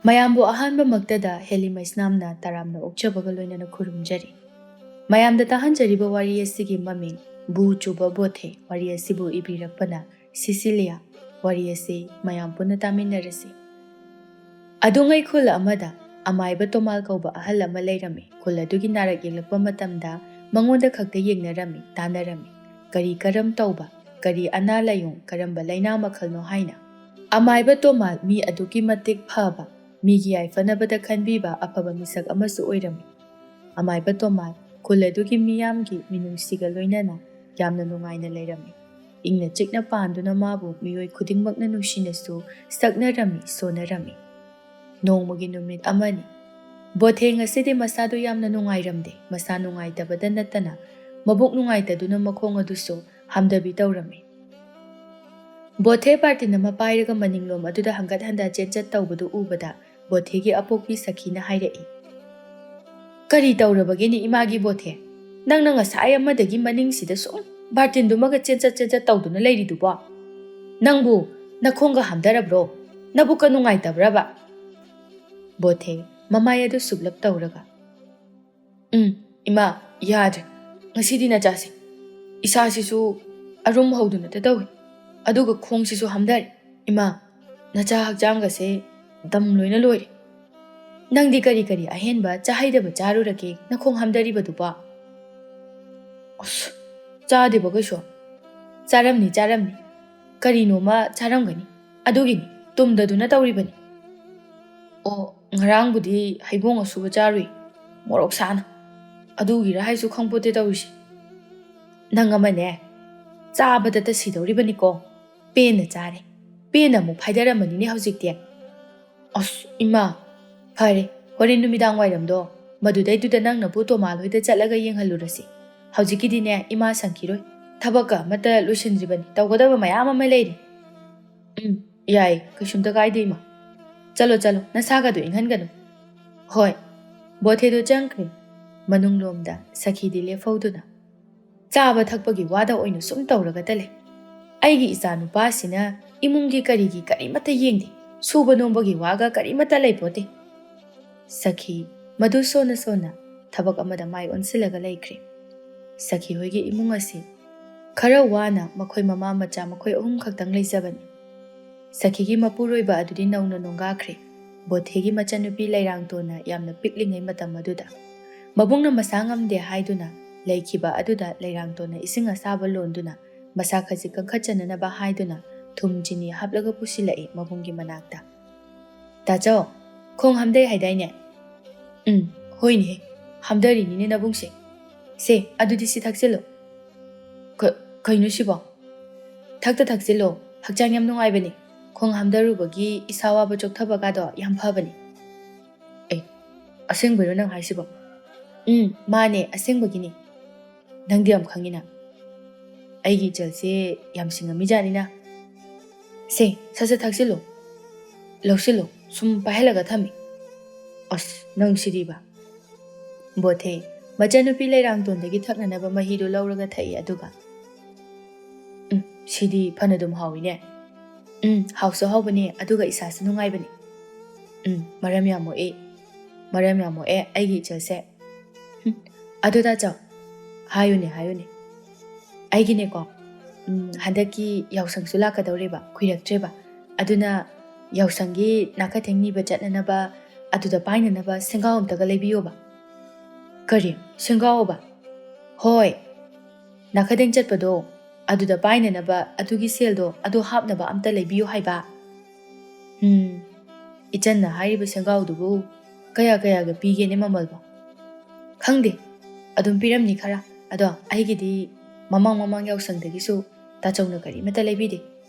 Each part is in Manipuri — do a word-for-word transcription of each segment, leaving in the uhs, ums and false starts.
ꯃꯌꯥꯝꯕꯨ ꯑꯍꯥꯟꯕꯃꯛꯇꯗ ꯍꯦꯂꯤ ꯃꯩꯁꯅꯥꯝꯅ ꯇꯔꯥꯝꯅ ꯑꯣꯛꯆꯕꯒ ꯂꯣꯏꯅꯅ ꯈꯨꯔꯨꯝꯖꯔꯤ꯫ ꯃꯌꯥꯝꯗ ꯇꯥꯍꯟꯖꯔꯤꯕ ꯋꯥꯔꯤ ꯑꯁꯤꯒꯤ ꯃꯃꯤꯡ ꯕꯨ ꯆꯨꯕ ꯕꯣꯊꯦ꯫ ꯋꯥꯔꯤ ꯑꯁꯤꯕꯨ ꯏꯕꯤꯔꯛꯄꯅ ꯁꯤꯁꯤꯂꯤꯌꯥ꯫ ꯋꯥꯔꯤ ꯑꯁꯤ ꯃꯌꯥꯝ ꯄꯨꯟꯅ ꯇꯥꯃꯤꯟꯅꯔꯁꯤ꯫ ꯑꯗꯨꯉꯩ ꯈꯨꯜ ꯑꯃꯗ ꯑꯃꯥꯏꯕ ꯇꯣꯃꯥꯜ ꯀꯧꯕ ꯑꯍꯜ ꯑꯃ ꯂꯩꯔꯝꯃꯤ꯫ ꯈꯨꯜ ꯑꯗꯨꯒꯤ ꯅꯥꯔꯛ ꯌꯦꯛꯂꯛꯄ ꯃꯇꯝꯗ ꯃꯉꯣꯟꯗ ꯈꯛꯇ ꯌꯦꯡꯅꯔꯝꯃꯤ, ꯇꯥꯟꯅꯔꯝꯃꯤ꯫ ꯀꯔꯤ ꯀꯔꯝ ꯇꯧꯕ, ꯀꯔꯤ ꯑꯅꯥ ꯂꯥꯏꯌꯣꯡ, ꯀꯔꯝꯕ ꯂꯩꯅꯥ ꯃꯈꯜꯅꯣ ꯍꯥꯏꯅ꯫ ꯑꯃꯥꯏꯕ ꯇꯣꯃꯥꯜ ꯃꯤ ꯑꯗꯨꯛꯀꯤ ꯃꯇꯤꯛ ꯐꯕ, ꯃꯤꯒꯤ ꯌꯥꯏꯐꯅꯕꯗ ꯈꯟꯕꯤꯕ ꯑꯐꯕ ꯃꯤꯁꯛ ꯑꯃꯁꯨ ꯑꯣꯏꯔꯝꯃꯤ꯫ ꯑꯃꯥꯏꯕ ꯇꯣꯃꯥꯜ ꯈꯨꯜ ꯑꯗꯨꯒꯤ ꯃꯤꯌꯥꯝꯒꯤ ꯃꯤꯅꯨꯡꯁꯤꯒ ꯂꯣꯏꯅꯅ ꯌꯥꯝꯅ ꯅꯨꯡꯉꯥꯏꯅ ꯂꯩꯔꯝꯃꯤ꯫ ꯏꯪꯅ ꯆꯤꯛꯅ ꯄꯥꯟꯗꯨꯅ ꯃꯥꯕꯨ ꯃꯤꯑꯣꯏ ꯈꯨꯗꯤꯡꯃꯛꯅ ꯅꯨꯡꯁꯤꯅꯁꯨ ꯁꯛꯅꯔꯝꯃꯤ, ꯁꯣꯟꯅꯔꯝꯃꯤ꯫ ꯅꯣꯡꯃꯒꯤ ꯅꯨꯃꯤꯠ ꯑꯃꯅꯤ꯫ ꯕꯣꯊꯦ ꯉꯁꯤꯗꯤ ꯃꯁꯥꯗꯨ ꯌꯥꯝꯅ ꯅꯨꯡꯉꯥꯏꯔꯝꯗꯦ꯫ ꯃꯁꯥ ꯅꯨꯡꯉꯥꯏꯇꯕꯗ ꯅꯠꯇꯅ ꯃꯕꯨꯛ ꯅꯨꯡꯉꯥꯏꯇꯗꯨꯅ ꯃꯈꯣꯡ ꯑꯗꯨꯁꯨ ꯍꯥꯝꯗꯕꯤ ꯇꯧꯔꯝꯃꯤ꯫ ꯕꯣꯊꯦ ꯕꯥꯔꯇꯤꯟ ꯑꯃ ꯄꯥꯏꯔꯒ ꯃꯅꯤꯡꯂꯣꯝ ꯑꯗꯨꯗ ꯍꯪꯒꯠ ꯍꯟꯗ ꯆꯦꯟꯆꯠ ꯇꯧꯕꯗꯨ ꯎꯕꯗ ꯕꯣꯊꯦꯒꯤ ꯑꯄꯣꯛꯄꯤ ꯁꯈꯤꯅ ꯍꯥꯏꯔꯛꯏ, "ꯀꯔꯤ ꯇꯧꯔꯕꯒꯦꯅꯦ ꯏꯃꯥꯒꯤ ꯕꯣꯊꯦ? ꯅꯪꯅ ꯉꯁꯥꯏ ꯑꯃꯗꯒꯤ ꯃꯅꯤꯡꯁꯤꯗ ꯁꯨꯝ ꯕꯥꯔꯇꯤꯟꯗꯨꯃꯒ ꯆꯦꯟꯆꯠ ꯆꯦꯟꯆꯠ ꯇꯧꯗꯨꯅ ꯂꯩꯔꯤꯗꯨꯕꯣ? ꯅꯪꯕꯨ ꯅꯈꯣꯡꯒ ꯍꯥꯝꯗꯔꯕ꯭ꯔꯣ? ꯅꯕꯨꯛꯀ ꯅꯨꯡꯉꯥꯏꯇꯕ꯭ꯔꯕ?" ꯕꯣꯊꯦ ꯃꯃꯥꯏ ꯑꯗꯨ ꯁꯨꯞꯂꯞ ꯇꯧꯔꯒ, "ꯎꯝ, ꯏꯃꯥ, ꯌꯥꯗ꯭ꯔꯦ꯫ ꯉꯁꯤꯗꯤ ꯅꯆꯥꯁꯦ ꯏꯁꯥꯁꯤꯁꯨ ꯑꯔꯨꯝ ꯍꯧꯗꯨꯅꯇ ꯇꯧꯏ, ꯑꯗꯨꯒ ꯈꯣꯡꯁꯤꯁꯨ ꯍꯥꯝꯗꯔꯦ꯫ ꯏꯃꯥ, ꯅꯆꯥ ꯍꯛꯆꯥꯡꯒꯁꯦ ꯗꯝ ꯂꯣꯏꯅ ꯂꯣꯏꯔꯦ꯫ ꯅꯪꯗꯤ ꯀꯔꯤ ꯀꯔꯤ ꯑꯍꯦꯟꯕ ꯆꯥꯍꯩꯗꯕ ꯆꯥꯔꯨꯔꯒꯦ ꯅꯈꯣꯡ ꯍꯥꯝꯗꯔꯤꯕꯗꯨꯕꯣ?" "ꯑꯁ, ꯆꯥꯗꯦꯕ ꯀꯩꯁꯨ꯫ ꯆꯥꯔꯝꯅꯤ, ꯆꯥꯔꯝꯅꯤ꯫ ꯀꯔꯤꯅꯣꯃ ꯆꯥꯔꯝꯒꯅꯤ꯫ ꯑꯗꯨꯒꯤꯅꯤ ꯇꯨꯝꯗꯗꯨꯅ ꯇꯧꯔꯤꯕꯅꯤ꯫ ꯑꯣ, ꯉꯔꯥꯡꯕꯨꯗꯤ ꯍꯩꯕꯣꯡ ꯑꯁꯨꯕ ꯆꯥꯔꯨꯏ, ꯃꯣꯔꯣꯛ ꯁꯥꯅ꯫ ꯑꯗꯨꯒꯤꯔ ꯍꯥꯏꯁꯨ ꯈꯪꯄꯣꯠꯇꯦ ꯇꯧꯔꯤꯁꯦ꯫ ꯅꯪ ꯑꯃꯅꯦ, ꯆꯥꯕꯗꯇ ꯁꯤꯗꯧꯔꯤꯕꯅꯤꯀꯣ꯫ ꯄꯦꯟꯅ ꯆꯥꯔꯦ, ꯄꯦꯟꯅ ꯑꯃꯨꯛ ꯐꯥꯏꯗꯔꯝꯃꯅꯤꯅꯦ ꯍꯧꯖꯤꯛꯇꯤ꯫ ꯑꯁ, ꯏꯃꯥ, ꯐꯔꯦ, ꯍꯣꯔꯦꯟ ꯅꯨꯃꯤꯗꯥꯡ ꯋꯥꯏꯔꯝꯗꯣ ꯃꯗꯨꯗꯩꯗꯨꯗ ꯅꯪꯅꯕꯨ ꯇꯣꯃꯥꯜ ꯍꯣꯏꯗ ꯆꯠꯂꯒ ꯌꯦꯡꯍꯜꯂꯨꯔꯁꯤ꯫ ꯍꯧꯖꯤꯛꯀꯤꯗꯤꯅꯦ, ꯏꯃꯥ ꯁꯪꯈꯤꯔꯣꯏ, ꯊꯕꯛꯀ ꯑꯃꯠꯇ ꯂꯣꯏꯁꯤꯟꯗ꯭ꯔꯤꯕꯅꯤ, ꯇꯧꯒꯗꯕ ꯃꯌꯥꯝ ꯑꯃ ꯂꯩꯔꯤ꯫" "ꯎꯝ, ꯌꯥꯏ, ꯀꯩꯁꯨꯝꯇ ꯀꯥꯏꯗꯦ, ꯏꯃꯥ꯫ ꯆꯠꯂꯣ, ꯆꯠꯂꯣ, ꯅꯁꯥꯒꯗꯣ ꯏꯪꯍꯟꯒꯅꯨ꯫" "ꯍꯣꯏ꯫" ꯕꯣꯊꯦꯗꯣ ꯆꯪꯈ꯭ꯔꯦ꯫ ꯃꯅꯨꯡꯂꯣꯝꯗ ꯁꯈꯤꯗꯤ ꯂꯦꯞꯍꯧꯗꯨꯅ, "ꯆꯥꯕ ꯊꯛꯄꯒꯤ ꯋꯥꯗ ꯑꯣꯏꯅ ꯁꯨꯝ ꯇꯧꯔꯒꯇ ꯂꯩ꯫ ꯑꯩꯒꯤ ꯏꯆꯥ ꯅꯨꯄꯥꯁꯤꯅ ꯏꯃꯨꯡꯒꯤ ꯀꯔꯤꯒꯤ ꯀꯔꯤꯃꯠꯇ ꯌꯦꯡꯗꯦ꯫ ꯁꯨꯕ ꯅꯣꯝꯕꯒꯤ ꯋꯥꯒ ꯀꯔꯤꯃꯠꯇ ꯂꯩꯄꯣꯠꯇꯦ꯫ ꯁꯈꯤ ꯃꯗꯨ ꯁꯣꯟꯅ ꯁꯣꯟꯅ ꯊꯕꯛ ꯑꯃꯗ ꯃꯥꯏ ꯑꯣꯟꯁꯤꯜꯂꯒ ꯂꯩꯈ꯭ꯔꯦ꯫ ꯁꯈꯤ ꯍꯣꯏꯒꯤ ꯏꯃꯨꯡ ꯑꯁꯤ ꯈꯔ ꯋꯥꯅ ꯃꯈꯣꯏ ꯃꯃꯥ ꯃꯆꯥ ꯃꯈꯣꯏ ꯑꯍꯨꯝ ꯈꯛꯇꯪ ꯂꯩꯖꯕꯅꯤ꯫ ꯁꯈꯤꯒꯤ ꯃꯄꯨꯔꯣꯏꯕ ꯑꯗꯨꯗꯤ ꯅꯧꯅ ꯅꯣꯡꯒꯥꯈ꯭ꯔꯦ꯫ ꯕꯣꯊꯦꯒꯤ ꯃꯆꯟꯅꯨꯄꯤ ꯂꯩꯔꯥꯡꯇꯣꯟꯅ ꯌꯥꯝꯅ ꯄꯤꯛꯂꯤꯉꯩ ꯃꯇꯝ ꯑꯗꯨꯗ ꯃꯕꯨꯡꯅ ꯃꯁꯥ ꯉꯝꯗꯦ ꯍꯥꯏꯗꯨꯅ ꯂꯩꯈꯤꯕ ꯑꯗꯨꯗ ꯂꯩꯔꯥꯡꯇꯣꯟꯅ ꯏꯁꯤꯡ ꯑꯁꯥꯕ ꯂꯣꯟꯗꯨꯅ ꯃꯁꯥ ꯈꯖꯤꯛ ꯀꯟꯈꯠꯆꯅꯅꯕ ꯍꯥꯏꯗꯨꯅ ꯊꯨꯝ ꯆꯤꯅꯤ ꯍꯥꯞꯂꯒ ꯄꯨꯁꯤꯜꯂꯛꯏ ꯃꯕꯨꯡꯒꯤ ꯃꯅꯥꯛꯇ꯫ "ꯇꯥꯆꯧ, ꯈꯣꯡ ꯍꯥꯝꯗꯩ ꯍꯥꯏꯗꯥꯏꯅꯦ?" "ꯎꯝ, ꯍꯣꯏꯅꯦ, ꯍꯥꯝꯗꯔꯤꯅꯤꯅꯦ ꯅꯕꯨꯡꯁꯦ꯫ ꯁꯦ, ꯑꯗꯨꯗꯤ ꯁꯤ ꯊꯛꯆꯤꯜꯂꯨ꯫" "ꯀ-, ꯀꯩꯅꯣ ꯁꯤꯕꯣ?" "ꯊꯛꯇ ꯊꯛꯆꯤꯜꯂꯣ, ꯍꯛꯆꯥꯡ ꯌꯥꯝ ꯅꯨꯡꯉꯥꯏꯕꯅꯤ꯫ ꯈꯣꯡ ꯍꯥꯝꯗꯔꯨꯕꯒꯤ ꯏꯁꯥ ꯋꯥꯕ ꯆꯣꯛꯊꯕꯒꯗꯣ ꯌꯥꯝ ꯐꯕꯅꯤ꯫" "ꯑꯦ, ꯑꯁꯦꯡꯕꯩꯔꯣ ꯅꯪ ꯍꯥꯏꯁꯤꯕꯣ?" "ꯎꯝ, ꯃꯥꯅꯦ, ꯑꯁꯦꯡꯕꯒꯤꯅꯤ꯫ ꯅꯪꯗꯤ ꯌꯥꯝ ꯈꯪꯉꯤꯅ꯫ ꯑꯩꯒꯤ ꯏꯆꯜꯁꯦ ꯌꯥꯝ ꯁꯤꯡꯉꯝꯃꯤꯖꯥꯠꯅꯤꯅ꯫ ꯁꯦ, ꯁꯠ ꯁꯠ ꯊꯛꯆꯤꯜꯂꯣ꯫ ꯂꯧꯁꯤꯜꯂꯣ, ꯁꯨꯝ ꯄꯥꯏꯍꯜꯂꯒ ꯊꯝꯃꯤ꯫ ꯑꯁ, ꯅꯪ ꯁꯤꯗꯤꯕ꯫" ꯕꯣꯊꯦ ꯃꯆꯟꯅꯨꯄꯤ ꯂꯩꯔꯥꯡꯇꯣꯟꯗꯒꯤ ꯊꯛꯅꯅꯕ ꯃꯍꯤꯗꯨ ꯂꯧꯔꯒ ꯊꯛꯏ, ꯑꯗꯨꯒ, "ꯎꯝ, ꯁꯤꯗꯤ ꯐꯅꯗꯨꯝ ꯍꯥꯎꯏꯅꯦ꯫ ꯎꯝ, ꯍꯥꯎꯁꯨ ꯍꯥꯎꯕꯅꯦ, ꯑꯗꯨꯒ ꯏꯁꯥꯁꯨ ꯅꯨꯡꯉꯥꯏꯕꯅꯦ꯫ ꯎꯝ, ꯃꯔꯝ ꯌꯥꯝ ꯃꯣꯛꯑꯦ, ꯃꯔꯝ ꯌꯥꯝ ꯃꯣꯛꯑꯦ ꯑꯩꯒꯤ ꯏꯆꯜꯁꯦ꯫ ꯍꯨꯝ, ꯑꯗꯨ ꯇꯥꯆꯧ, ꯍꯥꯏꯌꯨꯅꯦ, ꯍꯥꯏꯌꯨꯅꯦ꯫ ꯑꯩꯒꯤꯅꯦꯀꯣ, ꯎꯝ, ꯍꯟꯗꯛꯀꯤ ꯌꯥꯎꯁꯪꯁꯨ ꯂꯥꯛꯀꯗꯧꯔꯦꯕ, ꯀꯨꯏꯔꯛꯇ꯭ꯔꯦꯕ꯫ ꯑꯗꯨꯅ ꯌꯥꯎꯁꯪꯒꯤ ꯅꯥꯀꯊꯦꯡ ꯅꯤꯕ ꯆꯠꯅꯅꯕ, ꯑꯗꯨꯗ ꯄꯥꯏꯅꯅꯕ ꯁꯦꯡꯒꯥꯎ ꯑꯝꯇꯒ ꯂꯩꯕꯤꯌꯣꯕ꯫" "ꯀꯔꯤ? ꯁꯦꯡꯒꯥꯎꯕ?" "ꯍꯣꯏ, ꯅꯥꯀꯊꯦꯡ ꯆꯠꯄꯗꯣ, ꯑꯗꯨꯗ ꯄꯥꯏꯅꯅꯕ ꯑꯗꯨꯒꯤ ꯁꯦꯜꯗꯣ ꯑꯗꯨ ꯍꯥꯞꯅꯕ ꯑꯝꯇ ꯂꯩꯕꯤꯌꯨ ꯍꯥꯏꯕ꯫" "ꯎꯝ, ꯏꯆꯟꯅ ꯍꯥꯏꯔꯤꯕ ꯁꯦꯡꯒꯥꯎꯗꯨꯕꯨ ꯀꯌꯥ ꯀꯌꯥꯒ ꯄꯤꯒꯦꯅꯦ ꯃꯃꯜꯕꯣ?" "ꯈꯪꯗꯦ, ꯑꯗꯨꯝ ꯄꯤꯔꯝꯅꯤ ꯈꯔ꯫ ꯑꯗꯣ ꯑꯩꯒꯤꯗꯤ ꯃꯃꯥꯡ ꯃꯃꯥꯡ ꯌꯥꯎꯁꯪꯗꯒꯤꯁꯨ ꯇꯥꯆꯧꯅ ꯀꯔꯤꯃꯠꯇ ꯂꯩꯕꯤꯗꯦ꯫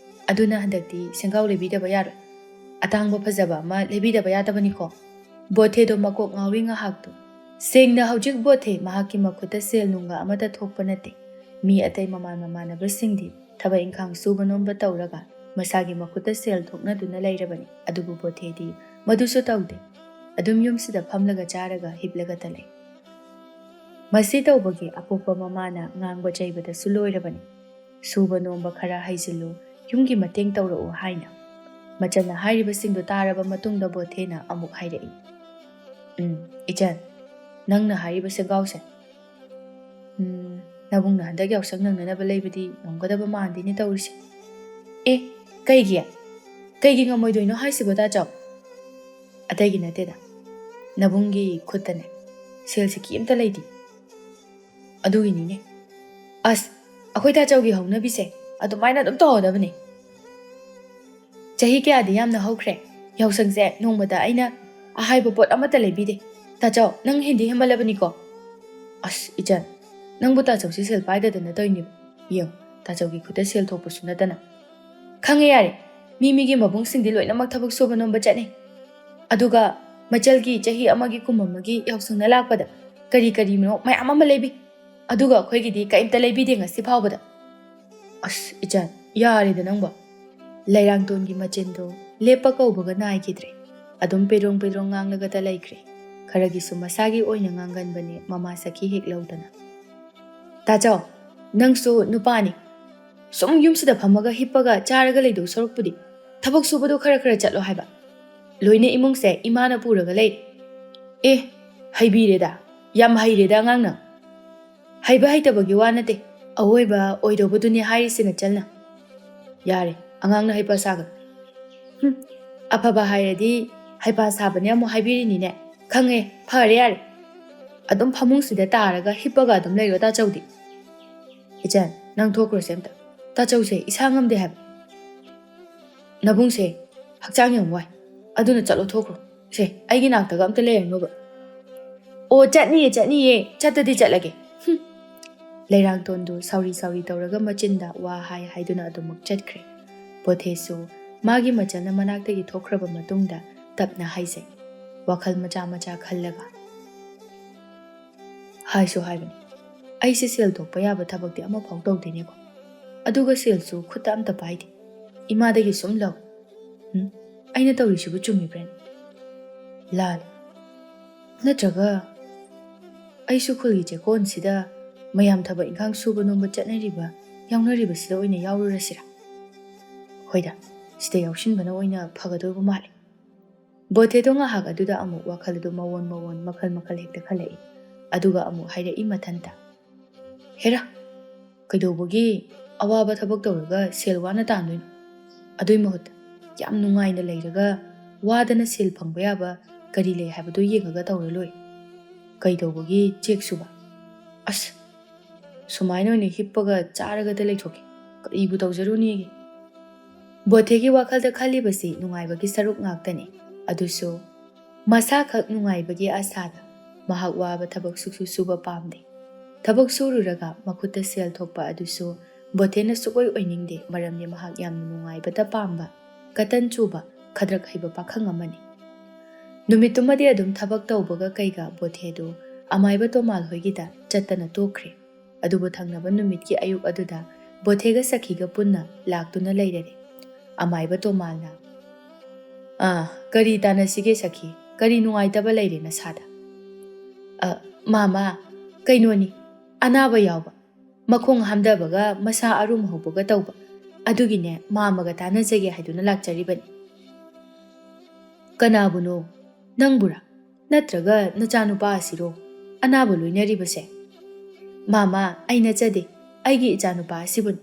ꯑꯗꯨꯅ ꯍꯟꯗꯛꯇꯤ ꯁꯦꯡꯒꯥꯎ ꯂꯩꯕꯤꯗꯕ ꯌꯥꯔꯣꯏ꯫ ꯑꯇꯥꯡꯕ ꯐꯖꯕ ꯑꯃ ꯂꯩꯕꯤꯗꯕ ꯌꯥꯗꯕꯅꯤꯀꯣ꯫" ꯕꯣꯊꯦꯗꯣ ꯃꯀꯣꯛ ꯉꯥꯎꯔꯤ ꯉꯥꯏꯍꯥꯛꯇꯨ꯫ ꯁꯦꯡꯅ ꯍꯧꯖꯤꯛ ꯕꯣꯊꯦ ꯃꯍꯥꯛꯀꯤ ꯃꯈꯨꯠꯇ ꯁꯦꯜ ꯅꯨꯡꯒ ꯑꯃꯠꯇ ꯊꯣꯛꯄ ꯅꯠꯇꯦ꯫ ꯃꯤ ꯑꯇꯩ ꯃꯃꯥꯟ ꯃꯃꯥꯟꯅꯕꯁꯤꯡꯗꯤ ꯊꯕꯛ ꯏꯪꯈꯥꯡ ꯁꯨꯕ ꯅꯣꯝꯕ ꯇꯧꯔꯒ ꯃꯁꯥꯒꯤ ꯃꯈꯨꯠꯇ ꯁꯦꯜ ꯊꯣꯛꯅꯗꯨꯅ ꯂꯩꯔꯕꯅꯤ꯫ ꯑꯗꯨꯕꯨ ꯕꯣꯊꯦꯗꯤ ꯃꯗꯨꯁꯨ ꯇꯧꯗꯦ꯫ ꯑꯗꯨꯝ ꯌꯨꯝꯁꯤꯗ ꯐꯝꯂꯒ ꯆꯥꯔꯒ ꯍꯤꯞꯂꯒꯇ ꯂꯩ꯫ ꯃꯁꯤ ꯇꯧꯕꯒꯤ ꯑꯄꯣꯛꯄ ꯃꯃꯥꯅ ꯉꯥꯡꯕ ꯆꯩꯕꯗꯁꯨ ꯂꯣꯏꯔꯕꯅꯤ꯫ "ꯁꯨꯕ ꯅꯣꯝꯕ ꯈꯔ ꯍꯩꯖꯤꯜꯂꯨ, ꯌꯨꯝꯒꯤ ꯃꯇꯦꯡ ꯇꯧꯔꯛꯎ" ꯍꯥꯏꯅ꯫ ꯃꯆꯟꯅ ꯍꯥꯏꯔꯤꯕꯁꯤꯡꯗꯨ ꯇꯥꯔꯕ ꯃꯇꯨꯡꯗ ꯕꯣꯊꯦꯅ ꯑꯃꯨꯛ ꯍꯥꯏꯔꯛꯏ, "ꯎꯝ, ꯏꯆꯟ, ꯅꯪꯅ ꯍꯥꯏꯔꯤꯕ ꯁꯦꯒꯥꯎꯁꯦ, ꯎꯝ, ꯅꯕꯨꯡꯅ ꯍꯟꯗꯛ ꯌꯥꯎꯁꯪ ꯅꯪꯅꯅꯕ ꯂꯩꯕꯗꯤ ꯉꯝꯒꯗꯕ ꯃꯥꯟꯗꯦꯅꯦ ꯇꯧꯔꯤꯁꯦ꯫" "ꯑꯦ, ꯀꯩꯒꯤ? ꯀꯩꯒꯤ ꯉꯝꯃꯣꯏꯗꯣꯏꯅꯣ ꯍꯥꯏꯁꯤꯕꯣ, ꯇꯥꯆꯧ?" "ꯑꯇꯩꯒꯤ ꯅꯠꯇꯦꯗ, ꯅꯕꯨꯡꯒꯤ ꯈꯨꯠꯇꯅꯦ ꯁꯦꯜꯁꯦ ꯀꯩꯝꯇ ꯂꯩꯇꯦ꯫ ꯑꯗꯨꯒꯤꯅꯤꯅꯦ꯫ ꯑꯁ, ꯑꯩꯈꯣꯏ ꯇꯥꯆꯧꯒꯤ ꯍꯧꯅꯕꯤꯁꯦ ꯑꯗꯨꯃꯥꯏꯅ ꯑꯗꯨꯝ ꯇꯧꯒꯗꯕꯅꯦ꯫ ꯆꯍꯤ ꯀꯌꯥꯗꯤ ꯌꯥꯝꯅ ꯍꯧꯈ꯭ꯔꯦ, ꯌꯥꯎꯁꯪꯁꯦ ꯅꯣꯡꯃꯗ ꯑꯩꯅ ꯑꯍꯥꯏꯕ ꯄꯣꯠ ꯑꯃꯠꯇ ꯂꯩꯕꯤꯗꯦ꯫ ꯇꯥꯆꯧ, ꯅꯪ ꯍꯦꯟꯗꯤ ꯍꯦꯟꯃꯜꯂꯕꯅꯤꯀꯣ꯫" "ꯑꯁ, ꯏꯆꯟ, ꯅꯪꯕꯨ ꯇꯥꯆꯧꯁꯦ ꯁꯦꯜ ꯄꯥꯏꯗꯗꯅ ꯇꯧꯔꯤꯅꯦꯕ꯫ ꯌꯦꯡꯉꯨ, ꯇꯥꯆꯧꯒꯤ ꯈꯨꯠꯇ ꯁꯦꯜ ꯊꯣꯛꯄꯁꯨ ꯅꯠꯇꯅ꯫" "ꯈꯪꯉꯦ, ꯌꯥꯔꯦ꯫ ꯃꯤ ꯃꯤꯒꯤ ꯃꯕꯨꯡꯁꯤꯡꯗꯤ ꯂꯣꯏꯅꯃꯛ ꯊꯕꯛ ꯁꯨꯕ ꯅꯣꯝꯕ ꯆꯠꯅꯩ꯫ ꯑꯗꯨꯒ ꯃꯆꯜꯒꯤ ꯆꯍꯤ ꯑꯃꯒꯤ ꯀꯨꯝ ꯑꯃꯒꯤ ꯌꯥꯎꯁꯪꯅ ꯂꯥꯛꯄꯗ ꯀꯔꯤ ꯀꯔꯤꯅꯣ ꯃꯌꯥꯝ ꯑꯃ ꯂꯩꯕꯤ꯫ ꯑꯗꯨꯒ ꯑꯩꯈꯣꯏꯒꯤꯗꯤ ꯀꯔꯤꯝꯇ ꯂꯩꯕꯤꯗꯦ ꯉꯁꯤ ꯐꯥꯎꯕꯗ꯫" "ꯑꯁ, ꯏꯆꯟ, ꯌꯥꯔꯦꯗ ꯅꯪꯕꯣ꯫" ꯂꯩꯔꯥꯡꯇꯣꯟꯒꯤ ꯃꯆꯤꯟꯗꯣ ꯂꯦꯞꯄ ꯀꯧꯕꯒ ꯅꯥꯏꯈꯤꯗ꯭ꯔꯦ꯫ ꯑꯗꯨꯝ ꯄꯦꯗ꯭ꯔꯣꯡ ꯄꯦꯗ꯭ꯔꯣꯡ ꯉꯥꯡꯂꯒꯇ ꯂꯩꯈ꯭ꯔꯦ꯫ ꯈꯔꯒꯤꯁꯨ ꯃꯁꯥꯒꯤ ꯑꯣꯏꯅ ꯉꯥꯡꯒꯟꯕꯅꯦ ꯃꯃꯥ ꯁꯈꯤ ꯍꯦꯛ ꯂꯧꯗꯅ꯫ "ꯇꯥꯆꯧ, ꯅꯪꯁꯨ ꯅꯨꯄꯥꯅꯤ꯫ ꯁꯨꯝ ꯌꯨꯝꯁꯤꯗ ꯐꯝꯃꯒ ꯍꯤꯞꯄꯒ ꯆꯥꯔꯒ ꯂꯩꯗꯧ ꯁꯔꯨꯛꯄꯨꯗꯤ ꯊꯕꯛ ꯁꯨꯕꯗꯣ ꯈꯔ ꯈꯔ ꯆꯠꯂꯣ ꯍꯥꯏꯕ꯫ ꯂꯣꯏꯅ ꯏꯃꯨꯡꯁꯦ ꯏꯃꯥꯅ ꯄꯨꯔꯒ ꯂꯩꯔꯦ꯫" "ꯑꯦ, ꯍꯩꯕꯤꯔꯦꯗ, ꯌꯥꯝ ꯍꯩꯔꯦꯗ ꯑꯉꯥꯡꯅ꯫" "ꯍꯩꯕ ꯍꯩꯇꯕꯒꯤ ꯋꯥ ꯅꯠꯇꯦ, ꯑꯋꯣꯏꯕ ꯑꯣꯏꯗꯧꯕꯗꯨꯅꯦ ꯍꯥꯏꯔꯤꯁꯦ ꯅꯆꯜꯅ꯫" "ꯌꯥꯔꯦ, ꯑꯉꯥꯡꯅ ꯍꯩꯄꯥ ꯁꯥꯒꯅꯨ꯫" "ꯍꯨꯝ, ꯑꯐꯕ ꯍꯥꯏꯔꯗꯤ ꯍꯩꯄꯥ ꯁꯥꯕꯅꯦ ꯑꯃꯨꯛ ꯍꯥꯏꯕꯤꯔꯤꯅꯤꯅꯦ꯫ ꯈꯪꯉꯦ, ꯐꯔꯦ ꯌꯥꯔꯦ꯫ ꯑꯗꯨꯝ ꯐꯃꯨꯡꯁꯤꯗ ꯇꯥꯔꯒ ꯍꯤꯞꯄꯒ ꯑꯗꯨꯝ ꯂꯩꯔꯣ ꯇꯥꯆꯧꯗꯤ꯫" "ꯏꯆꯟ, ꯅꯪ ꯊꯣꯛꯈ꯭ꯔꯣꯁꯦ ꯑꯝꯇ꯫ ꯇꯥꯆꯧꯁꯦ ꯏꯁꯥ ꯉꯝꯗꯦ ꯍꯥꯏꯕ꯫ ꯅꯕꯨꯡꯁꯦ ꯍꯛꯆꯥꯡ ꯌꯥꯝ ꯋꯥꯏ꯫ ꯑꯗꯨꯅ ꯆꯠꯂꯣ, ꯊꯣꯛꯈ꯭ꯔꯣ꯫ ꯁꯦ, ꯑꯩꯒꯤ ꯅꯥꯛꯇꯒ ꯑꯝꯇ ꯂꯩꯔꯅꯨꯕ꯫" "ꯑꯣ, ꯆꯠꯅꯤꯌꯦ, ꯆꯠꯅꯤꯌꯦ꯫ ꯆꯠꯇꯗꯤ ꯆꯠꯂꯒꯦ꯫" ꯍꯨꯝ꯫ ꯂꯩꯔꯥꯡꯇꯣꯟꯗꯨ ꯁꯥꯎꯔꯤ ꯁꯥꯎꯔꯤ ꯇꯧꯔꯒ ꯃꯆꯤꯟꯗ ꯋꯥ ꯍꯥꯏ ꯍꯥꯏꯗꯨꯅ ꯑꯗꯨꯃꯛ ꯆꯠꯈ꯭ꯔꯦ꯫ ꯕꯣꯊꯦꯁꯨ ꯃꯥꯒꯤ ꯃꯆꯜꯅ ꯃꯅꯥꯛꯇꯒꯤ ꯊꯣꯛꯈ꯭ꯔꯕ ꯃꯇꯨꯡꯗ ꯇꯞꯅ ꯍꯥꯏꯖꯩ, ꯋꯥꯈꯜ ꯃꯆꯥ ꯃꯆꯥ ꯈꯜꯂꯒ꯫ "ꯍꯥꯏꯁꯨ ꯍꯥꯏꯕꯅꯤ, ꯑꯩꯁꯦ ꯁꯦꯜ ꯊꯣꯛꯄ ꯌꯥꯕ ꯊꯕꯛꯇꯤ ꯑꯃꯐꯥꯎ ꯇꯧꯗꯦꯅꯦꯀꯣ꯫ ꯑꯗꯨꯒ ꯁꯦꯜꯁꯨ ꯈꯨꯠꯇ ꯑꯝꯇ ꯄꯥꯏꯗꯦ꯫ ꯏꯃꯥꯗꯒꯤ ꯁꯨꯝ ꯂꯧ꯫ ꯎꯝ, ꯑꯩꯅ ꯇꯧꯔꯤꯁꯤꯕꯨ ꯆꯨꯝꯃꯤꯕ꯭ꯔꯥꯅꯦ? ꯂꯥꯜꯂꯦ꯫ ꯅꯠꯇ꯭ꯔꯒ ꯑꯩꯁꯨ ꯈꯨꯜꯒꯤ ꯆꯦꯛꯀꯣꯟꯁꯤꯗ ꯃꯌꯥꯝ ꯊꯕꯛ ꯏꯪꯈꯥꯡ ꯁꯨꯕ ꯅꯣꯝꯕ ꯆꯠꯅꯔꯤꯕ, ꯌꯥꯎꯅꯔꯤꯕꯁꯤꯗ ꯑꯣꯏꯅ ꯌꯥꯎꯔꯨꯔꯁꯤꯔꯥ? ꯍꯣꯏꯗ, ꯁꯤꯗ ꯌꯥꯎꯁꯤꯟꯕꯅ ꯑꯣꯏꯅ ꯐꯒꯗꯣꯏꯕ ꯃꯥꯜꯂꯤ꯫ ꯕꯣꯊꯦꯗꯣ ꯉꯥꯏꯍꯥꯛ ꯑꯗꯨꯗ ꯑꯃꯨꯛ ꯋꯥꯈꯜ ꯑꯗꯨ ꯃꯑꯣꯟ ꯃꯑꯣꯟ, ꯃꯈꯜ ꯃꯈꯜ ꯍꯦꯛꯇ ꯈꯜꯂꯛꯏ꯫ ꯑꯗꯨꯒ ꯑꯃꯨꯛ ꯍꯥꯏꯔꯛꯏ ꯃꯊꯟꯇ, "ꯍꯦꯔꯥ, ꯀꯩꯗꯧꯕꯒꯤ ꯑꯋꯥꯕ ꯊꯕꯛ ꯇꯧꯔꯒ ꯁꯦꯜ ꯋꯥꯅ ꯇꯥꯟꯗꯣꯏꯅꯣ? ꯑꯗꯨꯏ ꯃꯍꯨꯠꯇ ꯌꯥꯝ ꯅꯨꯡꯉꯥꯏꯅ ꯂꯩꯔꯒ ꯋꯥꯗꯅ ꯁꯦꯜ ꯐꯪꯕ ꯌꯥꯕ ꯀꯔꯤ ꯂꯩ ꯍꯥꯏꯕꯗꯨ ꯌꯦꯡꯉꯒ ꯇꯧꯔ ꯂꯣꯏꯔꯦ꯫ ꯀꯩꯗꯧꯕꯒꯤ ꯆꯦꯛ ꯁꯨꯕ? ꯑꯁ, ꯁꯨꯃꯥꯏꯅ ꯑꯣꯏꯅ ꯍꯤꯞꯄꯒ ꯆꯥꯔꯒꯗ ꯂꯩꯊꯣꯛꯀꯦ꯫ ꯀꯔꯤꯕꯨ ꯇꯧꯖꯔꯨꯅꯤꯒꯦ?" ꯕꯣꯊꯦꯒꯤ ꯋꯥꯈꯜꯗ ꯈꯜꯂꯤꯕꯁꯤ ꯅꯨꯡꯉꯥꯏꯕꯒꯤ ꯁꯔꯨꯛ ꯉꯥꯛꯇꯅꯤ꯫ ꯑꯗꯨꯁꯨ ꯃꯁꯥꯈꯛ ꯅꯨꯡꯉꯥꯏꯕꯒꯤ ꯑꯁꯥꯗ ꯃꯍꯥꯛ ꯋꯥꯕ ꯊꯕꯛ ꯁꯨꯛꯁꯨ ꯁꯨꯕ ꯄꯥꯝꯗꯦ꯫ ꯊꯕꯛ ꯁꯨꯔꯨꯔꯒ ꯃꯈꯨꯠꯇ ꯁꯦꯜ ꯊꯣꯛꯄ ꯑꯗꯨꯁꯨ ꯕꯣꯊꯦꯅ ꯁꯨꯛꯑꯣꯏ ꯑꯣꯏꯅꯤꯡꯗꯦ, ꯃꯔꯝꯗꯤ ꯃꯍꯥꯛ ꯌꯥꯝꯅ ꯅꯨꯡꯉꯥꯏꯕꯇ ꯄꯥꯝꯕ, ꯀꯇꯟ ꯆꯨꯕ, ꯈꯗ꯭ꯔꯛ ꯍꯩꯕ ꯄꯥꯈꯪ ꯑꯃꯅꯤ꯫ ꯅꯨꯃꯤꯠꯇꯨꯃꯗꯤ ꯑꯗꯨꯝ ꯊꯕꯛ ꯇꯧꯕꯒ ꯀꯩꯒ ꯕꯣꯊꯦꯗꯨ ꯑꯃꯥꯏꯕ ꯇꯣꯃꯥꯜ ꯍꯣꯏꯒꯤꯗ ꯆꯠꯇꯅ ꯇꯣꯛꯈ꯭ꯔꯦ꯫ ꯑꯗꯨꯕꯨ ꯊꯪꯅꯕ ꯅꯨꯃꯤꯠꯀꯤ ꯑꯌꯨꯛ ꯑꯗꯨꯗ ꯕꯣꯊꯦꯒ ꯁꯈꯤꯒ ꯄꯨꯟꯅ ꯂꯥꯛꯇꯨꯅ ꯂꯩꯔꯔꯦ꯫ ꯑꯃꯥꯏꯕ ꯇꯣꯃꯥꯜꯅ, "ꯑꯥ, ꯀꯔꯤ ꯇꯥꯟꯅꯁꯤꯒꯦ ꯁꯈꯤ? ꯀꯔꯤ ꯅꯨꯡꯉꯥꯏꯇꯕ ꯂꯩꯔꯦ ꯅꯁꯥꯗ?" "ꯑ, ꯃꯥꯃ, ꯀꯩꯅꯣꯅꯤ, ꯑꯅꯥꯕ ꯌꯥꯎꯕ, ꯃꯈꯣꯡ ꯍꯥꯝꯊꯕꯒ ꯃꯁꯥ ꯑꯔꯨꯝ ꯍꯧꯕꯒ ꯇꯧꯕ, ꯑꯗꯨꯒꯤꯅꯦ ꯃꯥꯃꯒ ꯇꯥꯟꯅꯖꯒꯦ ꯍꯥꯏꯗꯨꯅ ꯂꯥꯛꯆꯔꯤꯕꯅꯤ꯫" "ꯀꯅꯥꯕꯨꯅꯣ? ꯅꯪꯕꯨꯔꯥ? ꯅꯠꯇ꯭ꯔꯒ ꯅꯆꯥꯅꯨꯄꯥ ꯑꯁꯤꯔꯣ ꯑꯅꯥꯕ ꯂꯣꯏꯅꯔꯤꯕꯁꯦ?" "ꯃꯥꯃ, ꯑꯩ ꯅꯠꯆꯗꯦ, ꯑꯩꯒꯤ ꯏꯆꯥꯅꯨꯄꯥ ꯑꯁꯤꯕꯨꯅꯤ꯫"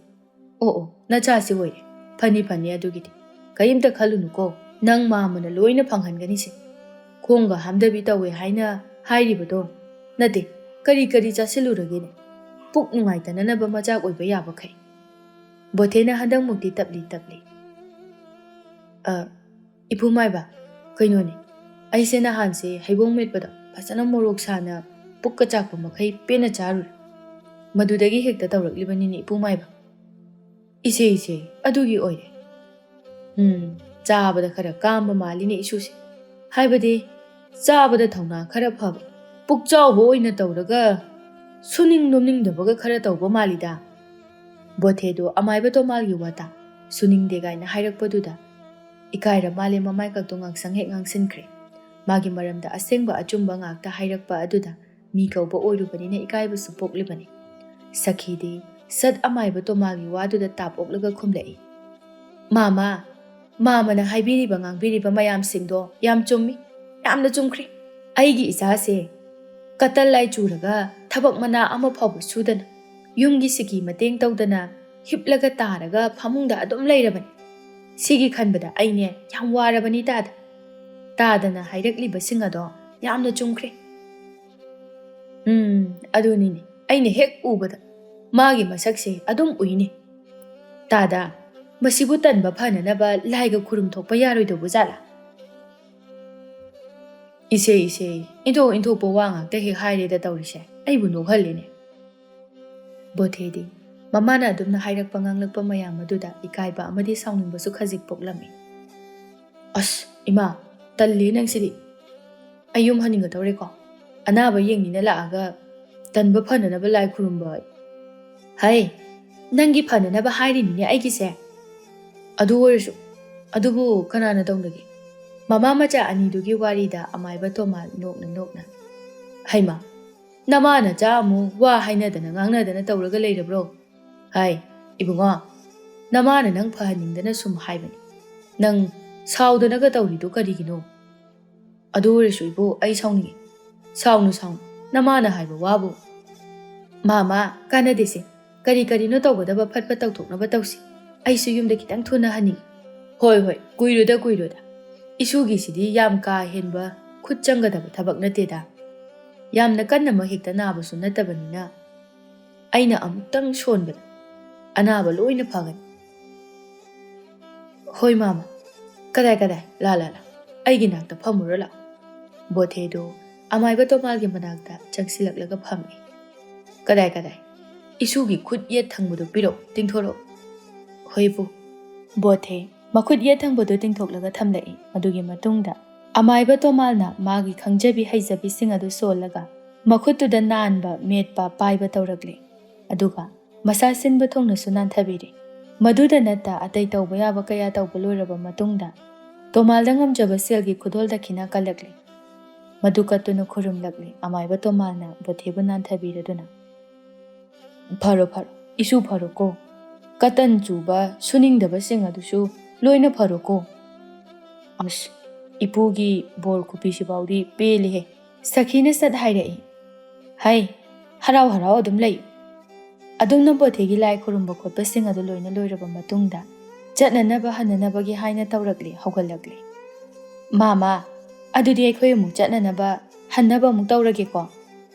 "ꯑꯣ ꯑꯣ, ꯅꯆꯥꯁꯤ ꯑꯣꯏꯔꯦ꯫ ꯐꯅꯤ ꯐꯅꯤ, ꯑꯗꯨꯒꯤꯗꯤ ꯀꯔꯤꯝꯇ ꯈꯜꯂꯨꯅꯨꯀꯣ, ꯅꯪ ꯃꯥꯃꯅ ꯂꯣꯏꯅ ꯐꯪꯍꯟꯒꯅꯤꯁꯦ꯫ ꯈꯣꯡꯒ ꯍꯥꯝꯗꯕꯤ ꯇꯧꯋꯦ ꯍꯥꯏꯅ ꯍꯥꯏꯔꯤꯕꯗꯣ ꯅꯠꯇꯦ, ꯀꯔꯤ ꯀꯔꯤ ꯆꯥꯁꯤꯜꯂꯨꯔꯒꯦꯅꯦ? ꯄꯨꯛ ꯅꯨꯡꯉꯥꯏꯇꯅꯅꯕ ꯃꯆꯥꯛ ꯑꯣꯏꯕ ꯌꯥꯕꯈꯩ꯫" ꯕꯣꯊꯦꯅ ꯍꯟꯗꯛꯃꯨꯛꯇꯤ ꯇꯞꯂꯤ ꯇꯞꯂꯤ, "ꯑ, ꯏꯄꯨ ꯃꯥꯏꯕ, ꯀꯩꯅꯣꯅꯦ, ꯑꯩꯁꯦ ꯅꯍꯥꯟꯁꯦ ꯍꯩꯕꯣꯡ ꯃꯦꯠꯄꯗꯣ ꯐꯖꯅ ꯃꯣꯔꯣꯛ ꯁꯥꯅ ꯄꯨꯛꯀ ꯆꯥꯛꯄ ꯃꯈꯩ ꯄꯦꯟꯅ ꯆꯥꯔꯨꯔꯦ꯫ ꯃꯗꯨꯗꯒꯤ ꯍꯦꯛꯇ ꯇꯧꯔꯛꯂꯤꯕꯅꯤꯅꯦ ꯏꯄꯨ ꯃꯥꯏꯕ꯫" "ꯏꯆꯦ, ꯏꯆꯦ, ꯑꯗꯨꯒꯤ ꯑꯣꯏꯔꯦ꯫ ꯎꯝ, ꯆꯥꯕꯗ ꯈꯔ ꯀꯥꯝꯕ ꯃꯥꯜꯂꯤꯅꯦ ꯏꯁꯨꯁꯦ꯫ ꯍꯥꯏꯕꯗꯤ ꯆꯥꯕꯗ ꯊꯧꯅꯥ ꯈꯔ ꯐꯕ, ꯄꯨꯛꯆꯥꯎꯕ ꯑꯣꯏꯅ ꯇꯧꯔꯒ ꯁꯨꯅꯤꯡ ꯅꯣꯝꯅꯤꯡꯗꯕꯒ ꯈꯔ ꯇꯧꯕ ꯃꯥꯜꯂꯤꯗ꯫" ꯕꯣꯊꯦꯗꯣ ꯑꯃꯥꯏꯕ ꯇꯣꯃꯥꯜꯒꯤ ꯋꯥꯇꯥ ꯁꯨꯅꯤꯡꯗꯦ ꯀꯥꯏꯅ ꯍꯥꯏꯔꯛꯄꯗꯨꯗ ꯏꯀꯥꯏꯔ ꯃꯥꯜꯂꯦ ꯃꯃꯥꯏ ꯀꯛꯇꯣ ꯉꯥꯡꯁꯪ ꯍꯦꯛ ꯉꯥꯡꯁꯤꯟꯈ꯭ꯔꯦ꯫ ꯃꯥꯒꯤ ꯃꯔꯝꯗ ꯑꯁꯦꯡꯕ ꯑꯆꯨꯝꯕ ꯉꯥꯛꯇ ꯍꯥꯏꯔꯛꯄ ꯑꯗꯨꯗ ꯃꯤ ꯀꯧꯕ ꯑꯣꯏꯔꯨꯕꯅꯤꯅ ꯏꯀꯥꯏꯕꯁꯨ ꯄꯣꯛꯂꯤꯕꯅꯤ꯫ ꯁꯈꯤꯗꯤ ꯁꯠ ꯑꯃꯥꯏꯕ ꯇꯣꯃꯥꯜꯒꯤ ꯋꯥꯗꯨꯗ ꯇꯥꯞ ꯑꯣꯛꯂꯒ ꯈꯨꯝꯂꯛꯏ, "ꯃꯥꯃ, ꯃꯥꯃꯅ ꯍꯥꯏꯕꯤꯔꯤꯕ ꯉꯥꯡꯕꯤꯔꯤꯕ ꯃꯌꯥꯝꯁꯤꯡꯗꯣ ꯌꯥꯝ ꯆꯨꯝꯃꯤ, ꯌꯥꯝꯅ ꯆꯨꯝꯈ꯭ꯔꯦ꯫ ꯑꯩꯒꯤ ꯏꯆꯥꯁꯦ ꯀꯇꯟ ꯂꯥꯏ ꯆꯨꯔꯒ ꯊꯕꯛ ꯃꯅꯥ ꯑꯃ ꯐꯥꯎꯕ ꯁꯨꯗꯅ ꯌꯨꯝꯒꯤ ꯁꯤꯀꯤ ꯃꯇꯦꯡ ꯇꯧꯗꯅ ꯍꯤꯞꯂꯒ ꯇꯥꯔꯒ ꯐꯃꯨꯡꯗ ꯑꯗꯨꯝ ꯂꯩꯔꯕꯅꯤ꯫ ꯁꯤꯒꯤ ꯈꯟꯕꯗ ꯑꯩꯅꯦ ꯌꯥꯝ ꯋꯥꯔꯕꯅꯤ ꯇꯥꯗ꯫ ꯇꯥꯗꯅ ꯍꯥꯏꯔꯛꯂꯤꯕꯁꯤꯡ ꯑꯗꯣ ꯌꯥꯝꯅ ꯆꯨꯝꯈ꯭ꯔꯦ꯫ ꯎꯝ, ꯑꯗꯨꯅꯤꯅꯦ, ꯑꯩꯅ ꯍꯦꯛ ꯎꯕꯗ ꯃꯥꯒꯤ ꯃꯁꯛꯁꯦ ꯑꯗꯨꯝ ꯎꯏꯅꯦ꯫ ꯇꯥꯗ, ꯃꯁꯤꯕꯨ ꯇꯟꯕ ꯐꯅꯅꯕ ꯂꯥꯏꯒ ꯈꯨꯔꯨꯝ ꯊꯣꯛꯄ ꯌꯥꯔꯣꯏꯗꯧꯕ ꯖꯥꯠꯂꯥ? ꯏꯁꯦ, ꯏꯁꯦ, ꯏꯟꯊꯣꯛ ꯏꯟꯊꯣꯛꯄ ꯋꯥ ꯉꯥꯛꯇ ꯍꯦꯛ ꯍꯥꯏꯔꯦꯗ ꯇꯧꯔꯤꯁꯦ, ꯑꯩꯕꯨ ꯅꯣꯛꯍꯜꯂꯦꯅꯦ꯫ ꯕꯣꯊꯦꯗꯤ ꯃꯃꯥꯅ ꯑꯗꯨꯝꯅ ꯍꯥꯏꯔꯛꯄ ꯉꯥꯡꯂꯛꯄ ꯃꯌꯥꯝ ꯑꯗꯨꯗ ꯏꯀꯥꯏꯕ ꯑꯃꯗꯤ ꯁꯥꯎꯅꯤꯡꯕꯁꯨ ꯈꯖꯤꯛ ꯄꯣꯛꯂꯝꯃꯤ꯫ ꯑꯁ, ꯏꯃꯥ, ꯇꯜꯂꯦ ꯅꯪꯁꯤꯗꯤ꯫ ꯑꯩ ꯌꯨꯝ ꯍꯟꯅꯤꯡꯒꯗꯧꯔꯦꯀꯣ꯫ ꯑꯅꯥꯕ ꯌꯦꯡꯅꯤꯅ ꯂꯥꯛꯑꯒ ꯇꯟꯕ ꯐꯅꯅꯕ ꯂꯥꯏ ꯈꯨꯔꯨꯝꯕ꯫ ꯍꯩ, ꯅꯪꯒꯤ ꯐꯅꯅꯕ ꯍꯥꯏꯔꯤꯅꯤꯅꯦ ꯑꯩꯒꯤꯁꯦ꯫ ꯑꯗꯨ ꯑꯣꯏꯔꯁꯨ, ꯑꯗꯨꯕꯨ ꯀꯅꯥꯅ ꯇꯧꯅꯒꯦ? ꯃꯃꯥ ꯃꯆꯥ ꯑꯅꯤꯗꯨꯒꯤ ꯋꯥꯔꯤꯗ ꯑꯃꯥꯏꯕ ꯇꯣꯃꯥꯜ ꯅꯣꯛꯅ ꯅꯣꯛꯅ, "ꯍꯩꯃꯥ, ꯅꯃꯥ ꯅꯆꯥ ꯑꯃꯨꯛ ꯋꯥ ꯍꯥꯏꯅꯗꯅ ꯉꯥꯡꯅꯗꯅ ꯇꯧꯔꯒ ꯂꯩꯔꯕ꯭ꯔꯣ? ꯍꯥꯏ, ꯏꯕꯨꯡꯉꯣ, ꯅꯃꯥꯅ ꯅꯪ ꯐꯍꯟꯅꯤꯡꯗꯅ ꯁꯨꯝ ꯍꯥꯏꯕꯅꯤ꯫ ꯅꯪ ꯁꯥꯎꯗꯅꯒ ꯇꯧꯔꯤꯗꯣ ꯀꯔꯤꯒꯤꯅꯣ?" "ꯑꯗꯨ ꯑꯣꯏꯔꯁꯨ ꯏꯕꯨ, ꯑꯩ ꯁꯥꯎꯅꯤꯡꯉꯤ꯫" "ꯁꯥꯎꯅꯨ, ꯁꯥꯎꯅꯨ, ꯅꯃꯥꯅ ꯍꯥꯏꯕ ꯋꯥꯕꯨ꯫" "ꯃꯥ, ꯃꯥ, ꯀꯥꯟꯅꯗꯦꯁꯦ꯫ ꯀꯔꯤ ꯀꯔꯤꯅꯣ ꯇꯧꯒꯗꯕ ꯐꯠ ꯐꯠ ꯇꯧꯊꯣꯛꯅꯕ ꯇꯧꯁꯤ꯫ ꯑꯩꯁꯨ ꯌꯨꯝꯗ ꯈꯤꯇꯪ ꯊꯨꯅ ꯍꯟꯅꯤꯡꯉꯤ꯫" "ꯍꯣꯏ, ꯍꯣꯏ, ꯀꯨꯏꯔꯣꯏꯗ, ꯀꯨꯏꯔꯣꯏꯗ꯫ ꯏꯁꯨꯒꯤꯁꯤꯗꯤ ꯌꯥꯝ ꯀꯥ ꯍꯦꯟꯕ ꯈꯨꯠ ꯆꯪꯒꯗꯕ ꯊꯕꯛ ꯅꯠꯇꯦꯗ꯫ ꯌꯥꯝꯅ ꯀꯟꯅꯃꯛ ꯍꯦꯛꯇ ꯅꯥꯕꯁꯨ ꯅꯠꯇꯕꯅꯤꯅ꯫ ꯑꯩꯅ ꯑꯃꯨꯛꯇꯪ ꯁꯣꯟꯕꯗ ꯑꯅꯥꯕ ꯂꯣꯏꯅ ꯐꯒꯅꯤ꯫" "ꯍꯣꯏ ꯃꯥꯃ, ꯀꯗꯥꯏ ꯀꯗꯥꯏ, ꯂꯥ ꯂꯥ ꯂꯥ, ꯑꯩꯒꯤ ꯅꯥꯛꯇ ꯐꯝꯃꯨꯔꯣ ꯂꯥ꯫" ꯕꯣꯊꯦꯗꯨ ꯑꯃꯥꯏꯕ ꯇꯣꯃꯥꯜꯒꯤ ꯃꯅꯥꯛꯇ ꯆꯪꯁꯤꯜꯂꯛꯂꯒ ꯐꯝꯃꯤ꯫ "ꯀꯗꯥꯏ ꯀꯗꯥꯏ, ꯏꯁꯨꯒꯤ ꯈꯨꯠ ꯌꯦꯠ ꯊꯪꯕꯗꯨ ꯄꯤꯔꯛꯎ, ꯇꯤꯡꯊꯣꯔꯛꯎ꯫" "ꯍꯣꯏ ꯄꯨ꯫" ꯕꯣꯊꯦ ꯃꯈꯨꯠ ꯌꯦꯠ ꯊꯪꯕꯗꯨ ꯇꯤꯡꯊꯣꯛꯂꯒ ꯊꯝꯂꯛꯏ꯫ ꯃꯗꯨꯒꯤ ꯃꯇꯨꯡꯗ ꯑꯃꯥꯏꯕ ꯇꯣꯃꯥꯜꯅ ꯃꯥꯒꯤ ꯈꯪꯖꯕꯤ ꯍꯩꯖꯕꯤꯁꯤꯡ ꯑꯗꯨ ꯁꯣꯜꯂꯒ ꯃꯈꯨꯠꯇꯨꯗ ꯅꯥꯟꯕ ꯃꯦꯠꯄ ꯄꯥꯏꯕ ꯇꯧꯔꯛꯂꯦ꯫ ꯑꯗꯨꯒ ꯃꯁꯥ ꯁꯤꯟꯕ ꯊꯨꯡꯅꯁꯨ ꯅꯥꯟꯊꯕꯤꯔꯦ꯫ ꯃꯗꯨꯗ ꯅꯠꯇ ꯑꯇꯩ ꯇꯧꯕ ꯌꯥꯕ ꯀꯌꯥ ꯇꯧꯕ ꯂꯣꯏꯔꯕ ꯃꯇꯨꯡꯗ ꯇꯣꯃꯥꯜꯗ ꯉꯝꯖꯕ ꯁꯦꯜꯒꯤ ꯈꯨꯗꯣꯜ ꯗꯈꯤꯅꯥ ꯀꯜꯂꯛꯂꯦ꯫ ꯃꯗꯨ ꯀꯠꯇꯨꯅ ꯈꯨꯔꯨꯝꯂꯛꯂꯦ꯫ ꯑꯃꯥꯏꯕ ꯇꯣꯃꯥꯜꯅ ꯕꯣꯊꯦꯕꯨ ꯅꯥꯟꯊꯕꯤꯔꯗꯨꯅ, "ꯐꯔꯣ, ꯐꯔꯣ, ꯏꯁꯨ ꯐꯔꯣꯀꯣ꯫ ꯀꯇꯟ ꯆꯨꯕ, ꯁꯨꯅꯤꯡꯗꯕꯁꯤꯡ ꯑꯗꯨꯁꯨ ꯂꯣꯏꯅ ꯐꯔꯣꯀꯣ꯫ ꯑꯁ, ꯏꯄꯨꯒꯤ ꯕꯣꯔ ꯈꯨꯄꯤꯁꯤꯐꯥꯎꯗꯤ ꯄꯦꯜꯂꯤꯍꯦ꯫ ꯁꯈꯤꯅ ꯁꯠ ꯍꯥꯏꯔꯛꯏ꯫ ꯍꯩ, ꯍꯔꯥꯎ ꯍꯔꯥꯎ ꯑꯗꯨꯝ ꯂꯩ꯫ ꯑꯗꯨꯝꯅ ꯕꯣꯊꯦꯒꯤ ꯂꯥꯏ ꯈꯨꯔꯨꯝꯕ ꯈꯣꯠꯄꯁꯤꯡ ꯑꯗꯨ ꯂꯣꯏꯅ ꯂꯣꯏꯔꯕ ꯃꯇꯨꯡꯗ ꯆꯠꯅꯅꯕ ꯍꯟꯅꯅꯕꯒꯤ ꯍꯥꯏꯅ ꯇꯧꯔꯛꯂꯤ, ꯍꯧꯒꯠꯂꯛꯂꯤ꯫ ꯃꯥꯃ, ꯑꯗꯨꯗꯤ ꯑꯩꯈꯣꯏ ꯑꯃꯨꯛ ꯆꯠꯅꯅꯕ, ꯍꯟꯅꯕ ꯑꯃꯨꯛ ꯇꯧꯔꯒꯦꯀꯣ꯫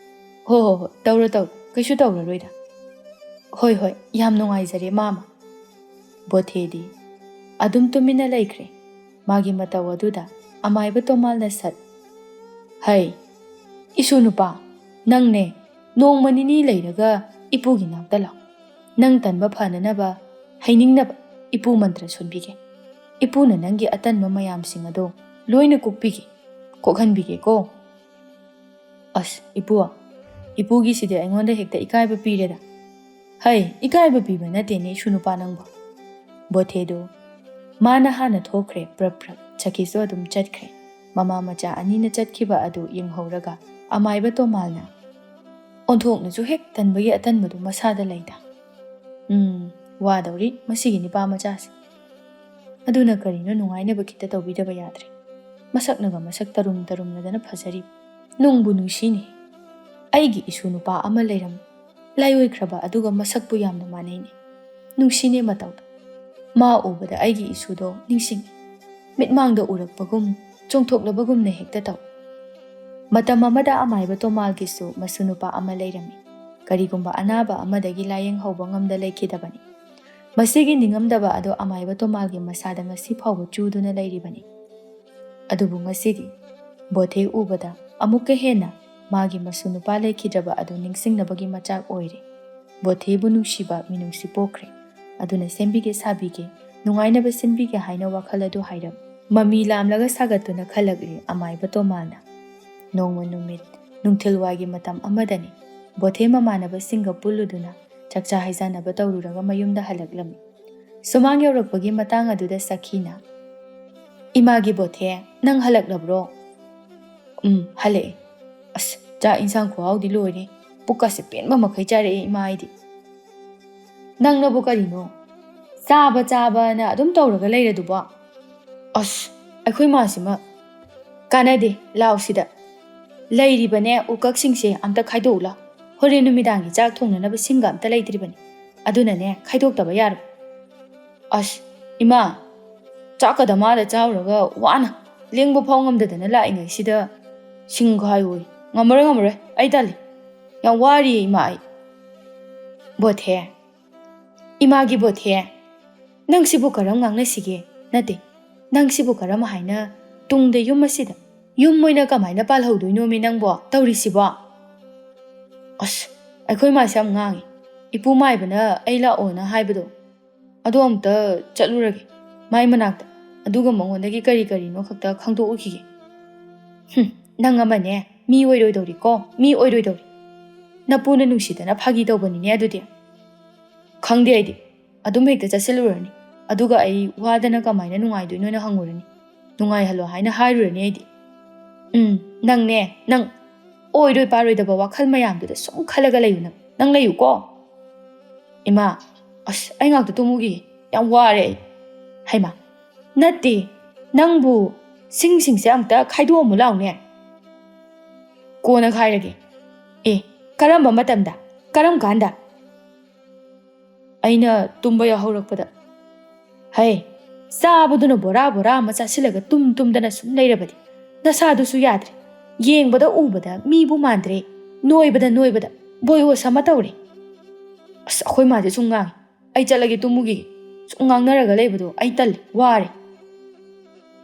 ꯍꯣ ꯍꯣ ꯍꯣ, ꯇꯧꯔꯣ ꯇꯧꯔꯣ, ꯀꯩꯁꯨ ꯇꯧꯔꯔꯣꯏꯗ꯫ ꯍꯣꯏ ꯍꯣꯏ, ꯌꯥꯝ ꯅꯨꯡꯉꯥꯏꯖꯔꯦ ꯃꯥꯃ꯫ ꯕꯣꯊꯦꯗꯤ ꯑꯗꯨꯝ ꯇꯨꯃꯤꯟꯅ ꯂꯩꯈ꯭ꯔꯦ꯫ ꯃꯥꯒꯤ ꯃꯇꯧ ꯑꯗꯨꯗ ꯑꯃꯥꯏꯕ ꯇꯣꯃꯥꯜꯅ ꯁꯠ, "ꯍꯩ, ꯏꯁꯨ ꯅꯨꯄꯥ, ꯅꯪꯅꯦ ꯅꯣꯡꯃ ꯅꯤꯅꯤ ꯂꯩꯔꯒ ꯏꯄꯨꯒꯤ ꯅꯥꯛꯇ ꯂꯥꯛ꯫ ꯅꯪ ꯇꯟꯕ ꯐꯅꯅꯕ, ꯍꯩꯅꯤꯡꯅꯕ ꯏꯄꯨ ꯃꯟꯇ꯭ꯔ ꯁꯣꯟꯕꯤꯒꯦ꯫ ꯏꯄꯨꯅ ꯅꯪꯒꯤ ꯑꯇꯟꯕ ꯃꯌꯥꯝꯁꯤꯡ ꯑꯗꯣ ꯂꯣꯏꯅ ꯀꯣꯛꯄꯤꯒꯦ, ꯀꯣꯛꯍꯟꯕꯤꯒꯦꯀꯣ꯫" "ꯑꯁ, ꯏꯄꯨ, ꯏꯄꯨꯒꯤꯁꯤꯗꯤ ꯑꯩꯉꯣꯟꯗ ꯍꯦꯛꯇ ꯏꯀꯥꯏꯕ ꯄꯤꯔꯦꯗ꯫" "ꯍꯩ, ꯏꯀꯥꯏꯕ ꯄꯤꯕ ꯅꯠꯇꯦꯅꯦ, ꯏꯁꯨ ꯅꯨꯄꯥ ꯅꯪꯕꯨ꯫" ꯕꯣꯊꯦꯗꯨ ꯃꯥꯅ ꯍꯥꯟꯅ ꯊꯣꯛꯈ꯭ꯔꯦ, ꯄ꯭ꯔꯞ ꯄ꯭ꯔꯞ꯫ ꯁꯈꯤꯁꯨ ꯑꯗꯨꯝ ꯆꯠꯈ꯭ꯔꯦ꯫ ꯃꯃꯥ ꯃꯆꯥ ꯑꯅꯤꯅ ꯆꯠꯈꯤꯕ ꯑꯗꯨ ꯌꯦꯡꯍꯧꯔꯒ ꯑꯃꯥꯏꯕ ꯇꯣꯃꯥꯜꯅ, "ꯑꯣꯟꯊꯣꯛꯅꯁꯨ ꯍꯦꯛ ꯇꯟꯕꯒꯤ ꯑꯇꯟꯕꯗꯨ ꯃꯁꯥꯗ ꯂꯩꯗ꯫ ꯎꯝ, ꯋꯥꯗꯧꯔꯤ ꯃꯁꯤꯒꯤ ꯅꯤꯄꯥ ꯃꯆꯥꯁꯦ꯫ ꯑꯗꯨꯅ ꯀꯔꯤꯅꯣ, ꯅꯨꯡꯉꯥꯏꯅꯕ ꯈꯤꯇ ꯇꯧꯕꯤꯗꯕ ꯌꯥꯗ꯭ꯔꯦ꯫ ꯃꯁꯛꯅꯒ ꯃꯁꯛ ꯇꯔꯨꯝ ꯇꯔꯨꯝꯂꯗꯅ ꯐꯖꯔꯤ꯫ ꯅꯨꯡꯕꯨ ꯅꯨꯡꯁꯤꯅꯦ꯫ ꯑꯩꯒꯤ ꯏꯁꯨ ꯅꯨꯄꯥ ꯑꯃ ꯂꯩꯔꯝ, ꯂꯥꯏꯑꯣꯏꯈ꯭ꯔꯕ ꯑꯗꯨꯒ ꯃꯁꯛꯄꯨ ꯌꯥꯝꯅ ꯃꯥꯟꯅꯩꯅꯦ꯫ ꯅꯨꯡꯁꯤꯅꯦ ꯃꯇꯧꯗꯣ꯫ ꯃꯥ ꯎꯕꯗ ꯑꯩꯒꯤ ꯏꯁꯨꯗꯣ ꯅꯤꯡꯁꯤꯡꯉꯤ꯫ ꯃꯤꯠꯃꯥꯡꯗ ꯎꯔꯛꯄꯒꯨꯝ, ꯆꯣꯡꯊꯣꯛꯂꯕꯒꯨꯝꯅ ꯍꯦꯛꯇ ꯇꯧ꯫" ꯃꯇꯝ ꯑꯃꯗ ꯑꯃꯥꯏꯕ ꯇꯣꯃꯥꯜꯒꯤꯁꯨ ꯃꯁꯨ ꯅꯨꯄꯥ ꯑꯃ ꯂꯩꯔꯝꯃꯤ꯫ ꯀꯔꯤꯒꯨꯝꯕ ꯑꯅꯥꯕ ꯑꯃꯗꯒꯤ ꯂꯥꯌꯦꯡꯍꯧꯕ ꯉꯝꯗ ꯂꯩꯈꯤꯗꯕꯅꯤ꯫ ꯃꯁꯤꯒꯤ ꯅꯤꯡꯉꯝꯗꯕ ꯑꯗꯨ ꯑꯃꯥꯏꯕ ꯇꯣꯃꯥꯜꯒꯤ ꯃꯁꯥꯗ ꯉꯁꯤ ꯐꯥꯎꯕ ꯆꯨꯗꯨꯅ ꯂꯩꯔꯤꯕꯅꯤ꯫ ꯑꯗꯨꯕꯨ ꯉꯁꯤꯗꯤ ꯕꯣꯊꯦ ꯎꯕꯗ ꯑꯃꯨꯛꯀ ꯍꯦꯟꯅ ꯃꯥꯒꯤ ꯃꯁꯨ ꯅꯨꯄꯥ ꯂꯩꯈꯤꯗ꯭ꯔꯕ ꯑꯗꯨ ꯅꯤꯡꯁꯤꯡꯅꯕꯒꯤ ꯃꯆꯥꯛ ꯑꯣꯏꯔꯦ꯫ ꯕꯣꯊꯦꯕꯨ ꯅꯨꯡꯁꯤꯕ ꯃꯤꯅꯨꯡꯁꯤ ꯄꯣꯛꯈ꯭ꯔꯦ꯫ ꯑꯗꯨꯅ ꯁꯦꯝꯕꯤꯒꯦ ꯁꯥꯕꯤꯒꯦ, ꯅꯨꯡꯉꯥꯏꯅꯕ ꯁꯤꯟꯕꯤꯒꯦ ꯍꯥꯏꯅ ꯋꯥꯈꯜ ꯑꯗꯨ ꯍꯥꯏꯔꯞ ꯃꯃꯤ ꯂꯥꯝꯂꯒ ꯁꯥꯒꯠꯇꯨꯅ ꯈꯜꯂꯛꯂꯤ ꯑꯃꯥꯏꯕ ꯇꯣꯃꯥꯜꯅ꯫ ꯅꯣꯡꯃ ꯅꯨꯃꯤꯠ ꯅꯨꯡꯊꯤꯜꯋꯥꯏꯒꯤ ꯃꯇꯝ ꯑꯃꯗꯅꯤ꯫ ꯕꯣꯊꯦ ꯃꯃꯥꯟꯅꯕꯁꯤꯡꯒ ꯄꯨꯜꯂꯨꯗꯨꯅ ꯆꯥꯛꯆꯥ ꯍꯩꯖꯥꯟꯅꯕ ꯇꯧꯔꯨꯔꯒ ꯃꯌꯨꯝꯗ ꯍꯜꯂꯛꯂꯝꯃꯤ꯫ ꯁꯨꯃꯥꯡ ꯌꯧꯔꯛꯄꯒꯤ ꯃꯇꯥꯡ ꯑꯗꯨꯗ ꯁꯈꯤꯅ, "ꯏꯃꯥꯒꯤ ꯕꯣꯊꯦ, ꯅꯪ ꯍꯜꯂꯛꯂꯕ꯭ꯔꯣ?" "ꯎꯝ, ꯍꯜꯂꯛꯑꯦ꯫ ꯑꯁ, ꯆꯥꯛ ꯏꯟꯁꯥꯡ ꯈꯨꯍꯥꯎꯗꯤ ꯂꯣꯏꯔꯦ꯫ ꯄꯨꯛꯀꯁꯦ ꯄꯦꯟꯕ ꯃꯈꯩ ꯆꯥꯔꯛꯑꯦ ꯏꯃꯥ ꯑꯩꯗꯤ꯫" "ꯅꯪꯅꯕꯨ ꯀꯔꯤꯅꯣ?" ꯆꯥꯕ ꯆꯥꯕꯅ ꯑꯗꯨꯝ ꯇꯧꯔꯒ ꯂꯩꯔꯗꯨꯕꯣ? ꯑꯁ, ꯑꯩꯈꯣꯏ ꯃꯥꯁꯤꯃ꯫ ꯀꯥꯟꯅꯗꯦ, ꯂꯥꯎꯁꯤꯗ꯫ ꯂꯩꯔꯤꯕꯅꯦ ꯎꯀꯛꯁꯤꯡꯁꯦ ꯑꯝꯇ ꯈꯥꯏꯗꯣꯛꯎ ꯂꯥꯎ꯫ ꯍꯣꯔꯦꯟ ꯅꯨꯃꯤꯗꯥꯡꯒꯤ ꯆꯥꯛ ꯊꯣꯡꯅꯅꯕ ꯁꯤꯡꯒ ꯑꯝꯇ ꯂꯩꯇ꯭ꯔꯤꯕꯅꯤ꯫ ꯑꯗꯨꯅꯅꯦ, ꯈꯥꯏꯗꯣꯛꯇꯕ ꯌꯥꯔꯣꯏ꯫ ꯑꯁ, ꯏꯃꯥ, ꯆꯥꯛꯀ ꯗꯃꯥꯗ ꯆꯥꯔꯨꯔꯒ ꯋꯥꯅ ꯂꯦꯡꯕ ꯐꯥꯎ ꯉꯝꯗꯗꯅ ꯂꯥꯛꯏꯉꯩꯁꯤꯗ ꯁꯤꯡ ꯈꯥꯏꯌꯣꯌꯦ꯫ ꯉꯝꯃꯔꯣꯏ, ꯉꯝꯃꯔꯣꯏ, ꯑꯩ ꯇꯜꯂꯤ꯫ ꯌꯥꯝ ꯋꯥꯔꯤꯌꯦ ꯏꯃꯥ ꯑꯩ꯫ ꯕꯣꯊꯦ, ꯏꯃꯥꯒꯤ ꯕꯣꯊꯦ, ꯅꯪꯁꯤꯕꯨ ꯀꯔꯝ ꯉꯥꯡꯅꯁꯤꯒꯦ? ꯅꯠꯇꯦ, ꯅꯪꯁꯤꯕꯨ ꯀꯔꯝ ꯍꯥꯏꯅ ꯇꯨꯡꯗ ꯌꯨꯝ ꯑꯁꯤꯗ ꯌꯨꯝ ꯑꯣꯏꯅ ꯀꯃꯥꯏꯅ ꯄꯥꯜꯍꯧꯗꯣꯏꯅꯣꯃꯤ ꯅꯪꯕꯣ ꯇꯧꯔꯤꯁꯤꯕꯣ? ꯑꯁ, ꯑꯩꯈꯣꯏ ꯃꯥꯁꯦ ꯌꯥꯝ ꯉꯥꯡꯉꯤ꯫ ꯏꯄꯨ ꯃꯥꯏꯕꯅ ꯑꯩ ꯂꯥꯛꯑꯣꯅ ꯍꯥꯏꯕꯗꯣ, ꯑꯗꯣ ꯑꯝꯇ ꯆꯠꯂꯨꯔꯒꯦ ꯃꯥꯏ ꯃꯅꯥꯛꯇ, ꯑꯗꯨꯒ ꯃꯉꯣꯟꯗꯒꯤ ꯀꯔꯤ ꯀꯔꯤꯅꯣ ꯈꯛꯇ ꯈꯪꯗꯣꯛꯎꯈꯤꯒꯦ꯫ ꯍꯨꯝ, ꯅꯪ ꯑꯃꯅꯦ, ꯃꯤ ꯑꯣꯏꯔꯣꯏꯗꯧꯔꯤꯀꯣ, ꯃꯤ ꯑꯣꯏꯔꯣꯏꯗꯧꯔꯤ꯫ ꯅꯄꯨꯅ ꯅꯨꯡꯁꯤꯗꯅ ꯐꯥꯒꯤ ꯇꯧꯕꯅꯤꯅꯦ ꯑꯗꯨꯗꯤ꯫ ꯈꯪꯗꯦ ꯑꯩꯗꯤ, ꯑꯗꯨꯝ ꯍꯦꯛꯇ ꯆꯠꯁꯤꯜꯂꯨꯔꯅꯤ꯫ ꯑꯗꯨꯒ ꯑꯩ ꯋꯥꯗꯅ ꯀꯃꯥꯏꯅ ꯅꯨꯡꯉꯥꯏꯗꯣꯏꯅꯣꯅ ꯍꯪꯉꯨꯔꯅꯤ꯫ ꯅꯨꯡꯉꯥꯏꯍꯜꯂꯣ ꯍꯥꯏꯅ ꯍꯥꯏꯔꯨꯔꯅꯤ ꯑꯩꯗꯤ꯫ ꯎꯝ, ꯅꯪꯅꯦ, ꯅꯪ ꯑꯣꯏꯔꯣꯏ ꯄꯥꯔꯣꯏꯗꯕ ꯋꯥꯈꯜ ꯃꯌꯥꯝꯗꯨꯗ ꯁꯨꯝ ꯈꯜꯂꯒ ꯂꯩꯌꯨ ꯅꯪ꯫ ꯅꯪ ꯂꯩꯌꯨꯀꯣ꯫ ꯏꯃꯥ, ꯑꯁ, ꯑꯩ ꯉꯥꯛꯇ ꯇꯨꯝꯃꯨꯈꯤꯒꯦ꯫ ꯌꯥꯝ ꯋꯥꯔꯦ ꯑꯩ꯫ ꯍꯩꯃꯥ, ꯅꯠꯇꯦ, ꯅꯪꯕꯨ ꯁꯤꯡꯁꯤꯡꯁꯦ ꯑꯝꯇ ꯈꯥꯏꯗꯣꯛꯑꯝꯃꯨ ꯂꯥꯎꯅꯦ꯫ ꯀꯣꯟꯅ ꯈꯥꯏꯔꯒꯦ꯫ ꯑꯦ, ꯀꯔꯝꯕ ꯃꯇꯝꯗ? ꯀꯔꯝ ꯀꯥꯟꯗ? ꯑꯩꯅ ꯇꯨꯝꯕ ꯌꯥꯍꯧꯔꯛꯄꯗ꯫ ꯍꯩ, ꯆꯥꯕꯗꯨꯅ ꯕꯣꯔꯥ ꯕꯣꯔꯥ ꯑꯃ ꯆꯥꯁꯤꯜꯂꯒ ꯇꯨꯝ ꯇꯨꯝꯗꯅ ꯁꯨꯝ ꯂꯩꯔꯕꯗꯤ ꯅꯁꯥꯗꯨꯁꯨ ꯌꯥꯗ꯭ꯔꯦ꯫ ꯌꯦꯡꯕꯗ ꯎꯕꯗ ꯃꯤꯕꯨ ꯃꯥꯟꯗ꯭ꯔꯦ꯫ ꯅꯣꯏꯕꯗ ꯅꯣꯏꯕꯗ ꯕꯣꯌꯣꯁ ꯑꯃ ꯇꯧꯔꯦ꯫ ꯑꯁ, ꯑꯩꯈꯣꯏ ꯃꯥꯁꯦ ꯁꯨꯝ ꯉꯥꯡꯉꯤ꯫ ꯑꯩ ꯆꯠꯂꯒꯦ ꯇꯨꯝꯃꯨꯈꯤꯒꯦ꯫ ꯁꯨꯝ ꯉꯥꯡꯅꯔꯒ ꯂꯩꯕꯗꯣ ꯑꯩ ꯇꯜꯂꯤ, ꯋꯥꯔꯦ꯫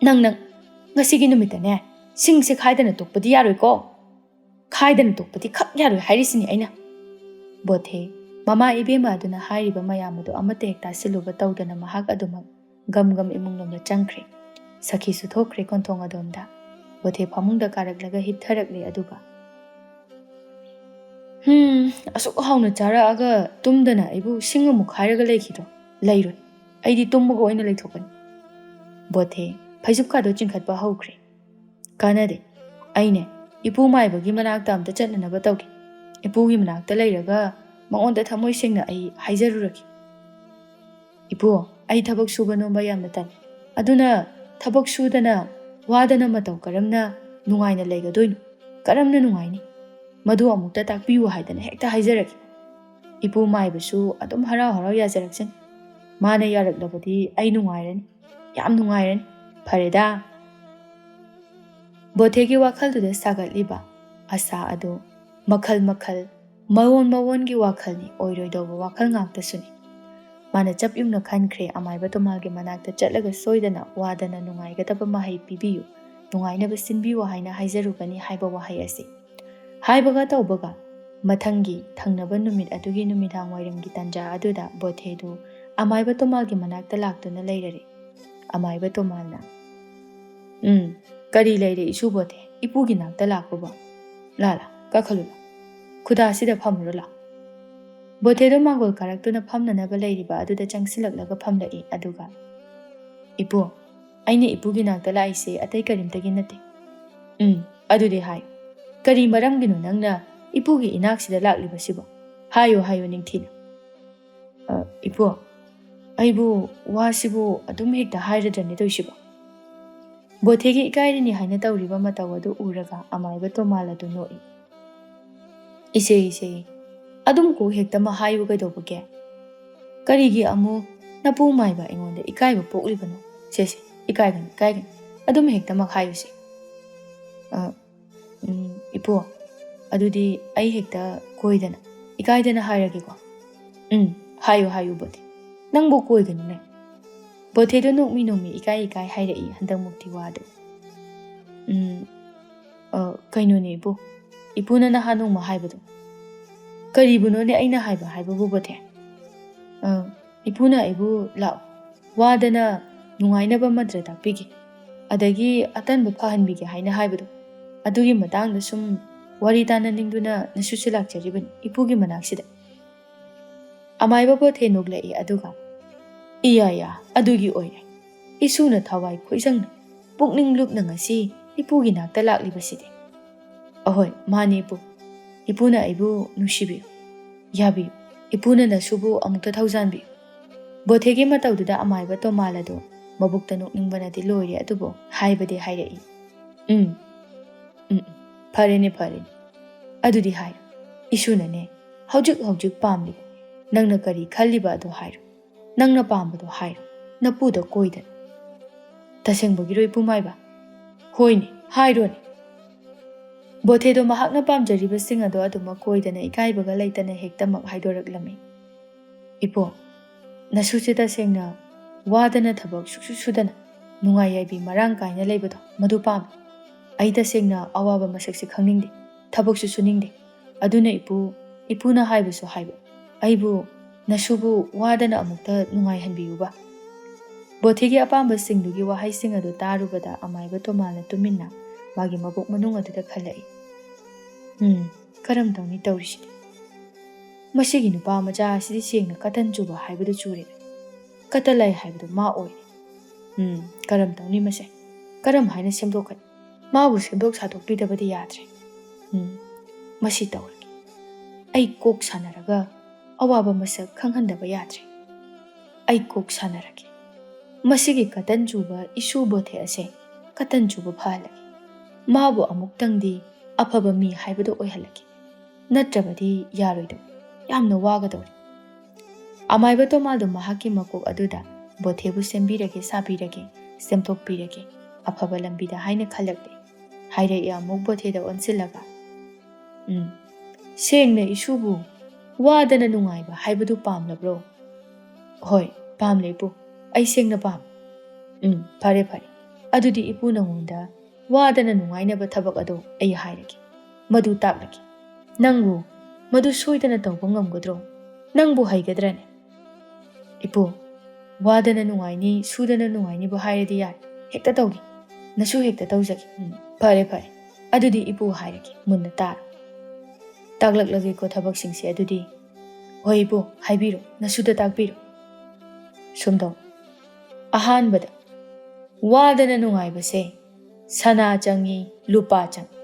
ꯅꯪ, ꯅꯪ, ꯉꯁꯤꯒꯤ ꯅꯨꯃꯤꯠꯇꯅꯦ, ꯁꯤꯡꯁꯦ ꯈꯥꯏꯗꯅ ꯇꯣꯛꯄꯗꯤ ꯌꯥꯔꯣꯏꯀꯣ꯫ ꯈꯥꯏꯗꯅ ꯇꯣꯛꯄꯗꯤ ꯈꯛ ꯌꯥꯔꯣꯏ ꯍꯥꯏꯔꯤꯁꯤꯅꯤ ꯑꯩꯅ꯫ ꯕꯣꯊꯦ, ꯃꯃꯥ ꯏꯕꯦꯝꯃ ꯑꯗꯨꯅ ꯍꯥꯏꯔꯤꯕ ꯃꯌꯥꯝ ꯑꯗꯨ ꯑꯃꯠꯇ ꯍꯦꯛ ꯇꯥꯁꯤꯜꯂꯨꯕ ꯇꯧꯗꯅ ꯃꯍꯥꯛ ꯑꯗꯨꯃꯛ ꯒꯝ ꯒꯝ ꯏꯃꯨꯡ ꯂꯣꯝꯗ ꯆꯪꯈ꯭ꯔꯦ꯫ ꯁꯈꯤꯁꯨ ꯊꯣꯛꯈ꯭ꯔꯦ ꯀꯣꯟꯊꯣꯡ ꯑꯗꯣꯝꯗ꯫ ꯕꯣꯊꯦ ꯐꯃꯨꯡꯗ ꯀꯥꯔꯛꯂꯒ ꯍꯤꯞꯊꯔꯛꯂꯦ ꯑꯗꯨꯒ, "ꯍꯨꯝ, ꯑꯁꯨꯛ ꯍꯥꯎꯅ ꯆꯥꯔꯛꯑꯒ ꯇꯨꯝꯗꯅ ꯑꯩꯕꯨ ꯁꯤꯡ ꯑꯃꯨꯛ ꯈꯥꯏꯔꯒ ꯂꯩꯈꯤꯗ꯭ꯔꯣ? ꯂꯩꯔꯣꯏ꯫ ꯑꯩꯗꯤ ꯇꯨꯝꯕꯒ ꯑꯣꯏꯅ ꯂꯩꯊꯣꯛꯀꯅꯤ꯫" ꯕꯣꯊꯦ ꯐꯩꯖꯨꯞꯀꯥꯗꯣ ꯆꯤꯡꯈꯠꯄ ꯍꯧꯈ꯭ꯔꯦ꯫ "ꯀꯥꯟꯅꯗꯦ꯫ ꯑꯩꯅꯦ, ꯏꯄꯨ ꯃꯥꯏꯕꯒꯤ ꯃꯅꯥꯛꯇ ꯑꯝꯇ ꯆꯠꯅꯅꯕ ꯇꯧꯒꯦ꯫ ꯏꯄꯨꯒꯤ ꯃꯅꯥꯛꯇ ꯂꯩꯔꯒ ꯃꯉꯣꯟꯗ ꯊꯃꯣꯏ ꯁꯦꯡꯅ ꯑꯩ ꯍꯥꯏꯖꯔꯨꯔꯒꯦ꯫" "ꯏꯄꯨ, ꯑꯩ ꯊꯕꯛ ꯁꯨꯕ ꯅꯣꯝꯕ ꯌꯥꯝꯅ ꯇꯜꯂꯤ꯫ ꯑꯗꯨꯅ ꯊꯕꯛ ꯁꯨꯗꯅ, ꯋꯥꯗꯅ ꯃꯇꯧ ꯀꯔꯝꯅ ꯅꯨꯡꯉꯥꯏꯅ ꯂꯩꯒꯗꯣꯏꯅꯣ? ꯀꯔꯝꯅ ꯅꯨꯡꯉꯥꯏꯅꯤ? ꯃꯗꯨ ꯑꯃꯨꯛꯇ ꯇꯥꯛꯄꯤꯌꯨ" ꯍꯥꯏꯗꯅ ꯍꯦꯛꯇ ꯍꯥꯏꯖꯔꯛꯏ꯫ ꯏꯄꯨ ꯃꯥꯏꯕꯁꯨ ꯑꯗꯨꯝ ꯍꯔꯥꯎ ꯍꯔꯥꯎ ꯌꯥꯖꯔꯛꯆꯅꯤ꯫ ꯃꯥꯅ ꯌꯥꯔꯛꯂꯕꯗꯤ ꯑꯩ ꯅꯨꯡꯉꯥꯏꯔꯅꯤ, ꯌꯥꯝ ꯅꯨꯡꯉꯥꯏꯔꯅꯤ꯫ ꯐꯔꯦꯗ꯫ ꯕꯣꯊꯦꯒꯤ ꯋꯥꯈꯜꯗꯨꯗ ꯁꯥꯒꯠꯂꯤꯕ ꯑꯁꯥ ꯑꯗꯨ ꯃꯈꯜ ꯃꯈꯜ, ꯃꯑꯣꯟ ꯃꯑꯣꯟꯒꯤ ꯋꯥꯈꯜꯅꯤ, ꯑꯣꯏꯔꯣꯏꯗꯧꯕ ꯋꯥꯈꯜ ꯉꯥꯛꯇꯁꯨꯅꯤ꯫ ꯃꯥꯅ ꯆꯞ ꯌꯨꯡꯅ ꯈꯟꯈ꯭ꯔꯦ, ꯑꯃꯥꯏꯕ ꯇꯣꯃꯥꯜꯒꯤ ꯃꯅꯥꯛꯇ ꯆꯠꯂꯒ ꯁꯣꯏꯗꯅ ꯋꯥꯗꯅ ꯅꯨꯡꯉꯥꯏꯒꯗꯕ ꯃꯍꯩ ꯄꯤꯕꯤꯌꯨ, ꯅꯨꯡꯉꯥꯏꯅꯕ ꯁꯤꯟꯕꯤꯌꯨ ꯍꯥꯏꯅ ꯍꯥꯏꯖꯔꯨꯒꯅꯤ ꯍꯥꯏꯕ ꯋꯥꯍꯩ ꯑꯁꯤ꯫ ꯍꯥꯏꯕꯒ ꯇꯧꯕꯒ ꯃꯊꯪꯒꯤ ꯊꯪꯅꯕ ꯅꯨꯃꯤꯠ ꯑꯗꯨꯒꯤ ꯅꯨꯃꯤꯗꯥꯡ ꯋꯥꯏꯔꯝꯒꯤ ꯇꯥꯟꯖꯥ ꯑꯗꯨꯗ ꯕꯣꯊꯦꯗꯨ ꯑꯃꯥꯏꯕ ꯇꯣꯃꯥꯜꯒꯤ ꯃꯅꯥꯛꯇ ꯂꯥꯛꯇꯨꯅ ꯂꯩꯔꯔꯦ꯫ ꯑꯃꯥꯏꯕ ꯇꯣꯃꯥꯜꯅ, "ꯎꯝ, ꯀꯔꯤ ꯂꯩꯔꯦ ꯏꯁꯨ ꯕꯣꯊꯦ? ꯏꯄꯨꯒꯤ ꯅꯥꯛꯇ ꯂꯥꯛꯄꯕꯣ? ꯂꯥ ꯂꯥ, ꯀꯥꯈꯠꯂꯨ ꯂꯥ꯫ ꯈꯨꯗꯥꯁꯤꯗ ꯐꯝꯃꯨꯔꯣ ꯂꯥ꯫" ꯕꯣꯊꯦꯗꯣ ꯃꯥꯡꯒꯣꯜ ꯀꯥꯔꯛꯇꯨꯅ ꯐꯝꯅꯅꯕ ꯂꯩꯔꯤꯕ ꯑꯗꯨꯗ ꯆꯪꯁꯤꯜꯂꯛꯂꯒ ꯐꯝꯂꯛꯏ꯫ ꯑꯗꯨꯒ, "ꯏꯄꯨ, ꯑꯩꯅ ꯏꯄꯨꯒꯤ ꯅꯥꯛꯇ ꯂꯥꯛꯏꯁꯦ ꯑꯇꯩ ꯀꯔꯤꯝꯇꯒꯤ ꯅꯠꯇꯦ꯫" "ꯎꯝ, ꯑꯗꯨꯗꯤ ꯍꯥꯏ, ꯀꯔꯤ ꯃꯔꯝꯒꯤꯅꯣ ꯅꯪꯅ ꯏꯄꯨꯒꯤ ꯏꯅꯥꯛꯁꯤꯗ ꯂꯥꯛꯂꯤꯕꯁꯤꯕꯣ? ꯍꯥꯏꯌꯨ, ꯍꯥꯏꯌꯨ ꯅꯤꯡꯊꯤꯅ꯫" "ꯑ, ꯏꯄꯨ, ꯑꯩꯕꯨ ꯋꯥꯁꯤꯕꯨ ꯑꯗꯨꯝ ꯍꯦꯛꯇ ꯍꯥꯏꯔꯗ꯭ꯔꯅꯦ ꯇꯧꯏꯁꯤꯕꯣ?" ꯕꯣꯊꯦꯒꯤ ꯏꯀꯥꯏꯔꯅꯤ ꯍꯥꯏꯅ ꯇꯧꯔꯤꯕ ꯃꯇꯧ ꯑꯗꯨ ꯎꯔꯒ ꯑꯃꯥꯏꯕ ꯇꯣꯃꯥꯜ ꯑꯗꯨ ꯅꯣꯛꯏ꯫ "ꯏꯆꯦ, ꯏꯆꯦ, ꯑꯗꯨꯝ ꯀꯣꯛ ꯍꯦꯛꯇꯃꯛ ꯍꯥꯏꯌꯨ ꯀꯩꯗꯧꯕꯒꯦ? ꯀꯔꯤꯒꯤ ꯑꯃꯨꯛ ꯅꯄꯨ ꯃꯥꯏꯕ ꯑꯩꯉꯣꯟꯗ ꯏꯀꯥꯏꯕ ꯄꯣꯛꯂꯤꯕꯅꯣ? ꯁꯦ, ꯁꯦ, ꯏꯀꯥꯏꯒꯅꯨ, ꯏꯀꯥꯏꯒꯅꯨ꯫ ꯑꯗꯨꯝ ꯍꯦꯛꯇꯃꯛ ꯍꯥꯏꯌꯨꯁꯦ꯫" "ꯑ, ꯎꯝ, ꯏꯄꯨ, ꯑꯗꯨꯗꯤ ꯑꯩ ꯍꯦꯛꯇ ꯀꯣꯏꯗꯅ, ꯏꯀꯥꯏꯗꯅ ꯍꯥꯏꯔꯒꯦꯀꯣ꯫" "ꯎꯝ, ꯍꯥꯏꯌꯨ, ꯍꯥꯏꯌꯨ ꯕꯣꯊꯦ꯫ ꯅꯪꯕꯨ ꯀꯣꯏꯒꯅꯨꯅꯦ꯫" ꯕꯣꯊꯦꯗꯣ ꯅꯣꯛꯃꯤ ꯅꯣꯛꯃꯤ ꯏꯀꯥꯏ ꯏꯀꯥꯏ ꯍꯥꯏꯔꯛꯏ ꯍꯟꯗꯛꯃꯨꯛꯇꯤ ꯋꯥꯗꯨ꯫ "ꯎꯝ, ꯑ, ꯀꯩꯅꯣꯅꯦ ꯏꯄꯨ, ꯏꯄꯨꯅ ꯅꯍꯥꯟ ꯅꯣꯡꯃ ꯍꯥꯏꯕꯗꯣ꯫" "ꯀꯔꯤꯕꯨꯅꯣꯅꯦ ꯑꯩꯅ ꯍꯥꯏꯕ ꯍꯥꯏꯕꯕꯨ ꯕꯣꯊꯦ?" "ꯑ, ꯏꯄꯨꯅ ꯑꯩꯕꯨ ꯂꯥꯛꯑꯣ, ꯋꯥꯗꯅ ꯅꯨꯡꯉꯥꯏꯅꯕ ꯃꯟꯇ꯭ꯔ ꯇꯥꯛꯄꯤꯒꯦ, ꯑꯗꯒꯤ ꯑꯇꯟꯕ ꯐꯍꯟꯕꯤꯒꯦ ꯍꯥꯏꯅ ꯍꯥꯏꯕꯗꯣ, ꯑꯗꯨꯒꯤ ꯃꯇꯥꯡꯗ ꯁꯨꯝ ꯋꯥꯔꯤ ꯇꯥꯅꯅꯤꯡꯗꯨꯅ ꯅꯁꯨꯁꯨ ꯂꯥꯛꯆꯔꯤꯕꯅꯤ ꯏꯄꯨꯒꯤ ꯃꯅꯥꯛꯁꯤꯗ꯫" ꯑꯃꯥꯏꯕ ꯕꯣꯊꯦ ꯅꯣꯛꯂꯛꯏ, ꯑꯗꯨꯒ, "ꯏꯌꯥ ꯌꯥ, ꯑꯗꯨꯒꯤ ꯑꯣꯏꯔꯦ꯫ ꯏꯁꯨꯅ ꯊꯋꯥꯏ ꯈꯣꯏꯖꯪꯅ, ꯄꯨꯛꯅꯤꯡ ꯂꯨꯞꯅ ꯉꯁꯤ ꯏꯄꯨꯒꯤ ꯅꯥꯛꯇ ꯂꯥꯛꯂꯤꯕꯁꯤꯗꯤ꯫ ꯑꯍꯣꯏ, ꯃꯥꯅꯤ ꯏꯄꯨ꯫ ꯏꯄꯨꯅ ꯑꯩꯕꯨ ꯅꯨꯡꯁꯤꯕꯤꯌꯨ, ꯌꯥꯕꯤꯌꯨ꯫ ꯏꯄꯨꯅ ꯅꯁꯨꯕꯨ ꯑꯃꯨꯛꯇ ꯊꯧꯖꯥꯟꯕꯤꯌꯨ꯫" ꯕꯣꯊꯦꯒꯤ ꯃꯇꯧꯗꯨꯗ ꯑꯃꯥꯏꯕ ꯇꯣꯃꯥꯜ ꯑꯗꯨ ꯃꯕꯨꯛꯇ ꯅꯣꯛꯅꯤꯡꯕꯅꯗꯤ ꯂꯣꯏꯔꯦ, ꯑꯗꯨꯕꯨ ꯍꯥꯏꯕꯗꯤ ꯍꯥꯏꯔꯛꯏ꯫ "ꯎꯝ, ꯎꯝ, ꯎꯝ, ꯐꯔꯦꯅꯦ, ꯐꯔꯦꯅꯦ꯫ ꯑꯗꯨꯗꯤ ꯍꯥꯏꯔꯣ, ꯏꯁꯨꯅꯅꯦ ꯍꯧꯖꯤꯛ ꯍꯧꯖꯤꯛ ꯄꯥꯝꯂꯤꯕ, ꯅꯪꯅ ꯀꯔꯤ ꯈꯜꯂꯤꯕ ꯑꯗꯨ ꯍꯥꯏꯔꯣ꯫ ꯅꯪꯅ ꯄꯥꯝꯕꯗꯣ ꯍꯥꯏꯔꯣ, ꯅꯄꯨꯗ ꯀꯣꯏꯗꯅ꯫" "ꯇꯁꯦꯡꯕꯒꯤꯔꯣ, ꯏꯄꯨ ꯃꯥꯏꯕ?" "ꯍꯣꯏꯅꯦ, ꯍꯥꯏꯔꯣꯅꯦ꯫" ꯕꯣꯊꯦꯗꯣ ꯃꯍꯥꯛꯅ ꯄꯥꯝꯖꯔꯤꯕꯁꯤꯡ ꯑꯗꯣ ꯑꯗꯨꯃꯛ ꯀꯣꯏꯗꯅ ꯏꯀꯥꯏꯕꯒ ꯂꯩꯇꯅ ꯍꯦꯛꯇꯃꯛ ꯍꯥꯏꯗꯣꯔꯛꯂꯝꯃꯤ꯫ "ꯏꯄꯨ, ꯅꯁꯨꯁꯦ ꯇꯁꯦꯡꯅ ꯋꯥꯗꯅ ꯊꯕꯛ ꯁꯨꯛꯁꯨ ꯁꯨꯗꯅ ꯅꯨꯡꯉꯥꯏ ꯌꯥꯏꯕꯤ ꯃꯔꯥꯡ ꯀꯥꯏꯅ ꯂꯩꯕꯗꯣ ꯃꯗꯨ ꯄꯥꯝꯃꯤ꯫ ꯑꯩ ꯇꯁꯦꯡꯅ ꯑꯋꯥꯕ ꯃꯁꯛꯁꯦ ꯈꯪꯅꯤꯡꯗꯦ, ꯊꯕꯛꯁꯨ ꯁꯨꯅꯤꯡꯗꯦ꯫ ꯑꯗꯨꯅ ꯏꯄꯨ, ꯏꯄꯨꯅ ꯍꯥꯏꯕꯁꯨ ꯍꯥꯏꯕ, ꯑꯩꯕꯨ, ꯅꯁꯨꯕꯨ ꯋꯥꯗꯅ ꯑꯃꯨꯛꯇ ꯅꯨꯡꯉꯥꯏꯍꯟꯕꯤꯌꯨꯕ꯫" ꯕꯣꯊꯦꯒꯤ ꯑꯄꯥꯝꯕꯁꯤꯡꯗꯨꯒꯤ ꯋꯥꯍꯩꯁꯤꯡ ꯑꯗꯨ ꯇꯥꯔꯨꯕꯗ ꯑꯃꯥꯏꯕ ꯇꯣꯃꯥꯜꯅ ꯇꯨꯃꯤꯟꯅ ꯃꯥꯒꯤ ꯃꯕꯨꯛ ꯃꯅꯨꯡ ꯑꯗꯨꯗ ꯈꯜꯂꯛꯏ꯫ "ꯎꯝ, ꯀꯔꯝ ꯇꯧꯅꯤ ꯇꯧꯔꯤꯁꯤꯗꯤ? ꯃꯁꯤꯒꯤ ꯅꯨꯄꯥ ꯃꯆꯥ ꯑꯁꯤꯗꯤ ꯁꯦꯡꯅ ꯀꯇꯟ ꯆꯨꯕ ꯍꯥꯏꯕꯗꯨ ꯆꯨꯔꯦ꯫ ꯀꯇꯂꯥꯏ ꯍꯥꯏꯕꯗꯨ ꯃꯥ ꯑꯣꯏꯔꯦ꯫ ꯎꯝ, ꯀꯔꯝ ꯇꯧꯅꯤ ꯃꯁꯦ? ꯀꯔꯝ ꯍꯥꯏꯅ ꯁꯦꯝꯗꯣꯛꯀꯅꯤ? ꯃꯥꯕꯨ ꯁꯦꯝꯗꯣꯛ ꯁꯥꯗꯣꯛꯄꯤꯗꯕꯗꯤ ꯌꯥꯗ꯭ꯔꯦ꯫ ꯎꯝ, ꯃꯁꯤ ꯇꯧꯔꯒꯦ꯫ ꯑꯩ ꯀꯣꯛ ꯁꯥꯟꯅꯔꯒ ꯑꯋꯥꯕ ꯃꯁꯛ ꯈꯪꯍꯟꯗꯕ ꯌꯥꯗ꯭ꯔꯦ꯫ ꯑꯩ ꯀꯣꯛ ꯁꯥꯟꯅꯔꯒꯦ꯫ ꯃꯁꯤꯒꯤ ꯀꯇꯟ ꯆꯨꯕ ꯏꯁꯨ ꯕꯣꯊꯦ ꯑꯁꯦ ꯀꯇꯟ ꯆꯨꯕ ꯐꯍꯜꯂꯒꯦ꯫ ꯃꯥꯕꯨ ꯑꯃꯨꯛꯇꯪꯗꯤ ꯑꯐꯕ ꯃꯤ ꯍꯥꯏꯕꯗꯨ ꯑꯣꯏꯍꯜꯂꯒꯦ꯫ ꯅꯠꯇ꯭ꯔꯕꯗꯤ ꯌꯥꯔꯣꯏꯗꯧꯔꯤ꯫ ꯌꯥꯝꯅ ꯋꯥꯒꯗꯧꯔꯤ꯫" ꯑꯃꯥꯏꯕ ꯇꯣꯃꯥꯜꯗꯣ ꯃꯍꯥꯛꯀꯤ ꯃꯀꯣꯛ ꯑꯗꯨꯗ ꯕꯣꯊꯦꯕꯨ ꯁꯦꯝꯕꯤꯔꯒꯦ, ꯁꯥꯕꯤꯔꯒꯦ, ꯁꯦꯝꯗꯣꯛꯄꯤꯔꯒꯦ, ꯑꯐꯕ ꯂꯝꯕꯤꯗ ꯍꯥꯏꯅ ꯈꯜꯂꯛꯂꯦ꯫ ꯍꯥꯏꯔꯛꯏ ꯑꯃꯨꯛ ꯕꯣꯊꯦꯗ ꯑꯣꯟꯁꯤꯜꯂꯒ, "ꯎꯝ, ꯁꯦꯡꯅ ꯏꯁꯨꯕꯨ ꯋꯥꯗꯅ ꯅꯨꯡꯉꯥꯏꯕ ꯍꯥꯏꯕꯗꯨ ꯄꯥꯝꯂꯕ꯭ꯔꯣ?" "ꯍꯣꯏ, ꯄꯥꯝꯂꯦ ꯏꯄꯨ, ꯑꯩ ꯁꯦꯡꯅ ꯄꯥꯝꯃꯤ꯫" "ꯎꯝ, ꯐꯔꯦ, ꯐꯔꯦ꯫ ꯑꯗꯨꯗꯤ ꯏꯄꯨ ꯅꯉꯣꯟꯗ ꯋꯥꯗꯅ ꯅꯨꯡꯉꯥꯏꯅꯕ ꯊꯕꯛ ꯑꯗꯨ ꯑꯩ ꯍꯥꯏꯔꯒꯦ꯫ ꯃꯗꯨ ꯇꯥꯛꯂꯒꯦ꯫ ꯅꯪꯕꯨ ꯃꯗꯨ ꯁꯣꯏꯗꯅ ꯇꯧꯕ ꯉꯝꯒꯗ꯭ꯔꯣ? ꯅꯪꯕꯨ ꯍꯩꯒꯗ꯭ꯔꯅꯦ?" "ꯏꯄꯨ, ꯋꯥꯗꯅ ꯅꯨꯡꯉꯥꯏꯅꯤ, ꯁꯨꯗꯅ ꯅꯨꯡꯉꯥꯏꯅꯤꯕꯨ ꯍꯥꯏꯔꯗꯤ ꯌꯥꯔꯦ꯫ ꯍꯦꯛꯇ ꯇꯧꯒꯦ꯫ ꯅꯁꯨ ꯍꯦꯛꯇ ꯇꯧꯖꯒꯦ꯫" "ꯎꯝ, ꯐꯔꯦ, ꯐꯔꯦ꯫ ꯑꯗꯨꯗꯤ ꯏꯄꯨ ꯍꯥꯏꯔꯒꯦ, ꯃꯨꯟꯅ ꯇꯥꯔꯣ꯫ ꯇꯥꯛꯂꯛꯂꯒꯦꯀꯣ ꯊꯕꯛꯁꯤꯡꯁꯦ ꯑꯗꯨꯗꯤ꯫" "ꯍꯣꯏ ꯏꯄꯨ, ꯍꯥꯏꯕꯤꯔꯣ, ꯅꯁꯨꯗ ꯇꯥꯛꯄꯤꯔꯣ꯫" "ꯁꯨꯝ ꯇꯧ꯫ ꯑꯍꯥꯟꯕꯗ, ꯋꯥꯗꯅ ꯅꯨꯡꯉꯥꯏꯕꯁꯦ ꯁꯅꯥ ꯆꯪꯉꯤ, ꯂꯨꯄꯥ ꯆꯪꯉꯤ꯫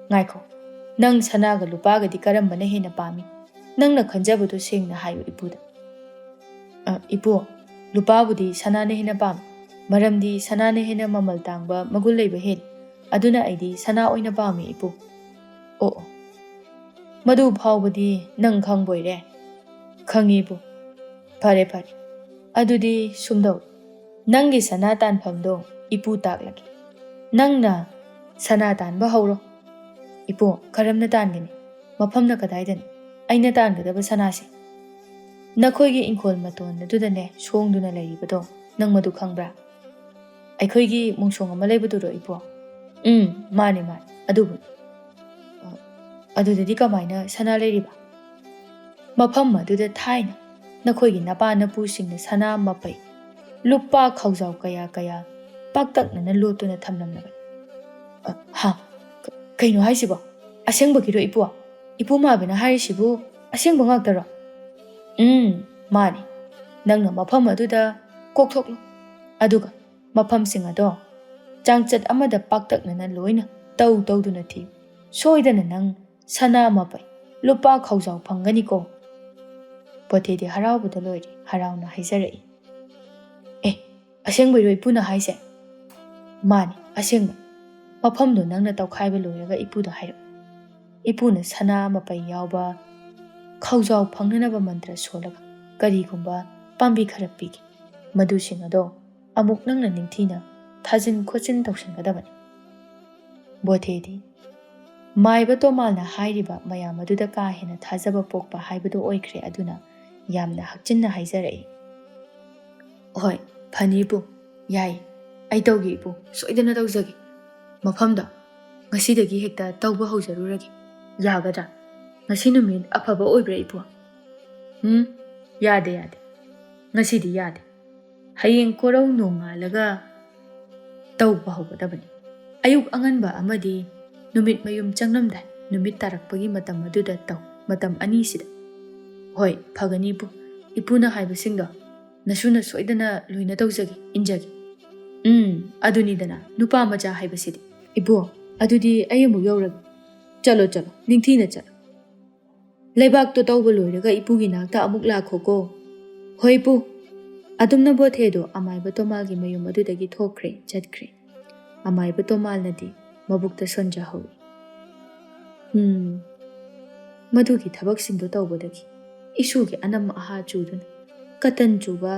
ꯉꯥꯏꯈꯣ, ꯅꯪ ꯁꯅꯥꯒ ꯂꯨꯄꯥꯒꯗꯤ ꯀꯔꯝꯕꯅ ꯍꯦꯟꯅ ꯄꯥꯝꯃꯤ? ꯅꯪꯅ ꯈꯟꯖꯕꯗꯨ ꯁꯦꯡꯅ ꯍꯥꯏꯌꯨ ꯏꯄꯨꯗ꯫" ꯏꯄꯨ, ꯂꯨꯄꯥꯕꯨꯗꯤ ꯁꯅꯥꯅ ꯍꯦꯟꯅ ꯄꯥꯝꯃꯤ꯫ ꯃꯔꯝꯗꯤ ꯁꯅꯥꯅ ꯍꯦꯟꯅ ꯃꯃꯜ ꯇꯥꯡꯕ, ꯃꯒꯨꯟ ꯂꯩꯕ ꯍꯦꯜꯂꯤ꯫ ꯑꯗꯨꯅ ꯑꯩꯗꯤ ꯁꯅꯥ ꯑꯣꯏꯅ ꯄꯥꯝꯃꯤ, ꯏꯄꯨ꯫ ꯑꯣ, ꯑꯣ꯫ ꯃꯗꯨ ꯐꯥꯎꯕꯗꯤ ꯅꯪ ꯈꯪꯕꯣꯏꯔꯦ? ꯈꯪꯉꯤ, ꯏꯄꯨ꯫ ꯐꯔꯦ, ꯐꯔꯦ꯫ ꯑꯗꯨꯗꯤ ꯁꯨꯝꯗꯧ, ꯅꯪꯒꯤ ꯁꯅꯥ ꯇꯥꯟꯐꯝꯗꯣ ꯏꯄꯨ ꯇꯥꯛꯂꯒꯦ꯫ ꯅꯪꯅ ꯁꯅꯥ ꯇꯥꯟꯕ ꯍꯧꯔꯣ꯫ ꯏꯄꯨ, ꯀꯔꯝꯅ ꯇꯥꯟꯒꯅꯤ? ꯃꯐꯝꯅ ꯀꯗꯥꯏꯗꯅꯤ? ꯑꯩꯅ ꯇꯥꯟꯒꯗꯕ ꯁꯅꯥꯁꯦ? ꯅꯈꯣꯏꯒꯤ ꯏꯪꯈꯣꯜ ꯃꯇꯣꯟ ꯑꯗꯨꯗꯅꯦ ꯁꯣꯡꯗꯨꯅ ꯂꯩꯔꯤꯕꯗꯣ, ꯅꯪ ꯃꯗꯨ ꯈꯪꯕ꯭ꯔꯥ? ꯑꯩꯈꯣꯏꯒꯤ ꯃꯣꯡꯁꯣꯡ ꯑꯃ ꯂꯩꯕꯗꯨꯔꯣ, ꯏꯄꯨ? ꯎꯝ, ꯃꯥꯅꯦ, ꯃꯥꯅꯦ, ꯑꯗꯨꯕꯨ꯫ ꯑ, ꯑꯗꯨꯗꯗꯤ ꯀꯃꯥꯏꯅ ꯁꯅꯥ ꯂꯩꯔꯤꯕ? ꯃꯐꯝ ꯑꯗꯨꯗ ꯊꯥꯏꯅ ꯅꯈꯣꯏꯒꯤ ꯅꯄꯥ ꯅꯄꯨꯁꯤꯡꯅ ꯁꯅꯥ ꯃꯄꯩ, ꯂꯨꯄꯥ ꯈꯥꯎꯖꯥꯎ ꯀꯌꯥ ꯀꯌꯥ ꯄꯥꯛꯇꯛꯅꯅ ꯂꯣꯠꯇꯨꯅ ꯊꯝꯂꯝꯂꯕꯅꯤ꯫ ꯑ, ꯍꯥ? ꯀ-, ꯀꯩꯅꯣ ꯍꯥꯏꯁꯤꯕꯣ? ꯑꯁꯦꯡꯕꯒꯤꯔꯣ, ꯏꯄꯨ? ꯏꯄꯨ ꯃꯥꯕꯅ ꯍꯥꯏꯔꯤꯁꯤꯕꯨ ꯑꯁꯦꯡꯕ ꯉꯥꯛꯇꯔꯣ? ꯎꯝ, ꯃꯥꯅꯤ꯫ ꯅꯪꯅ ꯃꯐꯝ ꯑꯗꯨꯗ ꯀꯣꯛꯊꯣꯛꯂꯣ꯫ ꯑꯗꯨꯒ ꯃꯐꯝꯁꯤꯡ ꯑꯗꯣ ꯆꯥꯡꯆꯠ ꯑꯃꯗ ꯄꯥꯛꯇꯛꯅꯅ ꯂꯣꯏꯅ ꯇꯧ ꯇꯧꯗꯨꯅ ꯊꯤꯌꯨ꯫ ꯁꯣꯏꯗꯅ ꯅꯪ ꯁꯅꯥ ꯃꯄꯩ, ꯂꯨꯄꯥ ꯈꯥꯎꯖꯥꯎ ꯐꯪꯒꯅꯤꯀꯣ꯫ ꯕꯣꯊꯦꯗꯤ ꯍꯔꯥꯎꯕꯗ ꯂꯣꯏꯔꯦ, ꯍꯔꯥꯎꯅ ꯍꯥꯏꯖꯔꯛꯏ꯫ ꯑꯦ, ꯑꯁꯦꯡꯕꯩꯔꯣ ꯏꯄꯨꯅ ꯍꯥꯏꯁꯦ? ꯃꯥꯅꯤ, ꯑꯁꯦꯡꯕ꯫ ꯃꯐꯝꯗꯣ ꯅꯪꯅ ꯇꯧꯈꯥꯏꯕ ꯂꯣꯏꯔꯒ ꯏꯄꯨꯗ ꯍꯥꯏꯔꯛꯎ꯫ ꯏꯄꯨꯅ ꯁꯅꯥ ꯃꯄꯩ ꯌꯥꯎꯕ ꯈꯥꯎꯖꯥꯎ ꯐꯪꯅꯅꯕ ꯃꯟꯇ꯭ꯔ ꯁꯣꯜꯂꯒ ꯀꯔꯤꯒꯨꯝꯕ ꯄꯥꯝꯕꯤ ꯈꯔ ꯄꯤꯒꯦ꯫ ꯃꯗꯨꯁꯤꯡ ꯑꯗꯣ ꯑꯃꯨꯛ ꯅꯪꯅ ꯅꯤꯡꯊꯤꯅ ꯊꯥꯖꯤꯟ ꯈꯣꯠꯆꯤꯟ ꯇꯧꯁꯤꯟꯒꯗꯕꯅꯤ꯫ ꯕꯣꯊꯦꯗꯤ ꯃꯥꯏꯕ ꯇꯣꯃꯥꯜꯅ ꯍꯥꯏꯔꯤꯕ ꯃꯌꯥꯝ ꯑꯗꯨꯗ ꯀꯥ ꯍꯦꯟꯅ ꯊꯥꯖꯕ ꯄꯣꯛꯄ ꯍꯥꯏꯕꯗꯨ ꯑꯣꯏꯈ꯭ꯔꯦ꯫ ꯑꯗꯨꯅ ꯌꯥꯝꯅ ꯍꯛꯆꯤꯟꯅ ꯍꯥꯏꯖꯔꯛꯏ꯫ ꯍꯣꯏ, ꯐꯅꯤ ꯏꯄꯨ, ꯌꯥꯏ, ꯑꯩ ꯇꯧꯒꯦ ꯏꯄꯨ, ꯁꯣꯏꯗꯅ ꯇꯧꯖꯒꯦ꯫ ꯃꯐꯝꯗꯣ ꯉꯁꯤꯗꯒꯤ ꯍꯦꯛꯇ ꯇꯧꯕ ꯍꯧꯖꯔꯨꯔꯒꯦ꯫ ꯌꯥꯒꯗ꯭ꯔꯥ? ꯉꯁꯤ ꯅꯨꯃꯤꯠ ꯑꯐꯕ ꯑꯣꯏꯕ꯭ꯔꯥ ꯏꯄꯨ? ꯎꯝ, ꯌꯥꯗꯦ, ꯌꯥꯗꯦ, ꯉꯁꯤꯗꯤ ꯌꯥꯗꯦ꯫ ꯍꯌꯦꯡ ꯀꯣꯔꯧ ꯅꯣꯡꯉꯥꯜꯂꯒ ꯇꯧꯕ ꯍꯧꯒꯗꯕꯅꯤ꯫ ꯑꯌꯨꯛ ꯑꯉꯟꯕ ꯑꯃꯗꯤ ꯅꯨꯃꯤꯠ ꯃꯌꯨꯝ ꯆꯪꯂꯝꯗꯥꯏ, ꯅꯨꯃꯤꯠ ꯇꯥꯔꯛꯄꯒꯤ ꯃꯇꯝ ꯑꯗꯨꯗ ꯇꯧ, ꯃꯇꯝ ꯑꯅꯤꯁꯤꯗ꯫ ꯍꯣꯏ, ꯐꯒꯅꯤ ꯏꯄꯨ꯫ ꯏꯄꯨꯅ ꯍꯥꯏꯕꯁꯤꯡꯗꯣ ꯅꯁꯨꯅ ꯁꯣꯏꯗꯅ ꯂꯣꯏꯅ ꯇꯧꯖꯒꯦ, ꯏꯟꯖꯒꯦ꯫ ꯎꯝ, ꯑꯗꯨꯅꯤꯗꯅ ꯅꯨꯄꯥ ꯃꯆꯥ ꯍꯥꯏꯕꯁꯤꯗꯤ꯫ ꯏꯄꯨ, ꯑꯗꯨꯗꯤ ꯑꯩ ꯑꯃꯨꯛ ꯌꯧꯔꯒꯦ꯫ ꯆꯠꯂꯣ, ꯆꯠꯂꯣ, ꯅꯤꯡꯊꯤꯅ ꯆꯠꯂꯣ꯫ ꯂꯩꯕꯥꯛꯇꯣ ꯇꯧꯕ ꯂꯣꯏꯔꯒ ꯏꯄꯨꯒꯤ ꯅꯥꯛꯇ ꯑꯃꯨꯛ ꯂꯥꯛꯈꯣꯀꯣ꯫ "ꯍꯣꯏ ꯄꯨ"꯫ ꯑꯗꯨꯝꯅ ꯕꯣꯊꯦꯗꯣ ꯑꯃꯥꯏꯕ ꯇꯣꯃꯥꯜꯒꯤ ꯃꯌꯨꯝ ꯑꯗꯨꯗꯒꯤ ꯊꯣꯛꯈ꯭ꯔꯦ, ꯆꯠꯈ꯭ꯔꯦ꯫ ꯑꯃꯥꯏꯕ ꯇꯣꯃꯥꯜꯅꯗꯤ ꯃꯕꯨꯛꯇ ꯁꯣꯟꯖꯍꯧꯏ꯫ "ꯎꯝ, ꯃꯗꯨꯒꯤ ꯊꯕꯛꯁꯤꯡꯗꯣ ꯇꯧꯕꯗꯒꯤ ꯏꯁꯨꯒꯤ ꯑꯅꯝ ꯑꯍꯥ ꯆꯨꯗꯨꯅ ꯀꯇꯟ ꯆꯨꯕ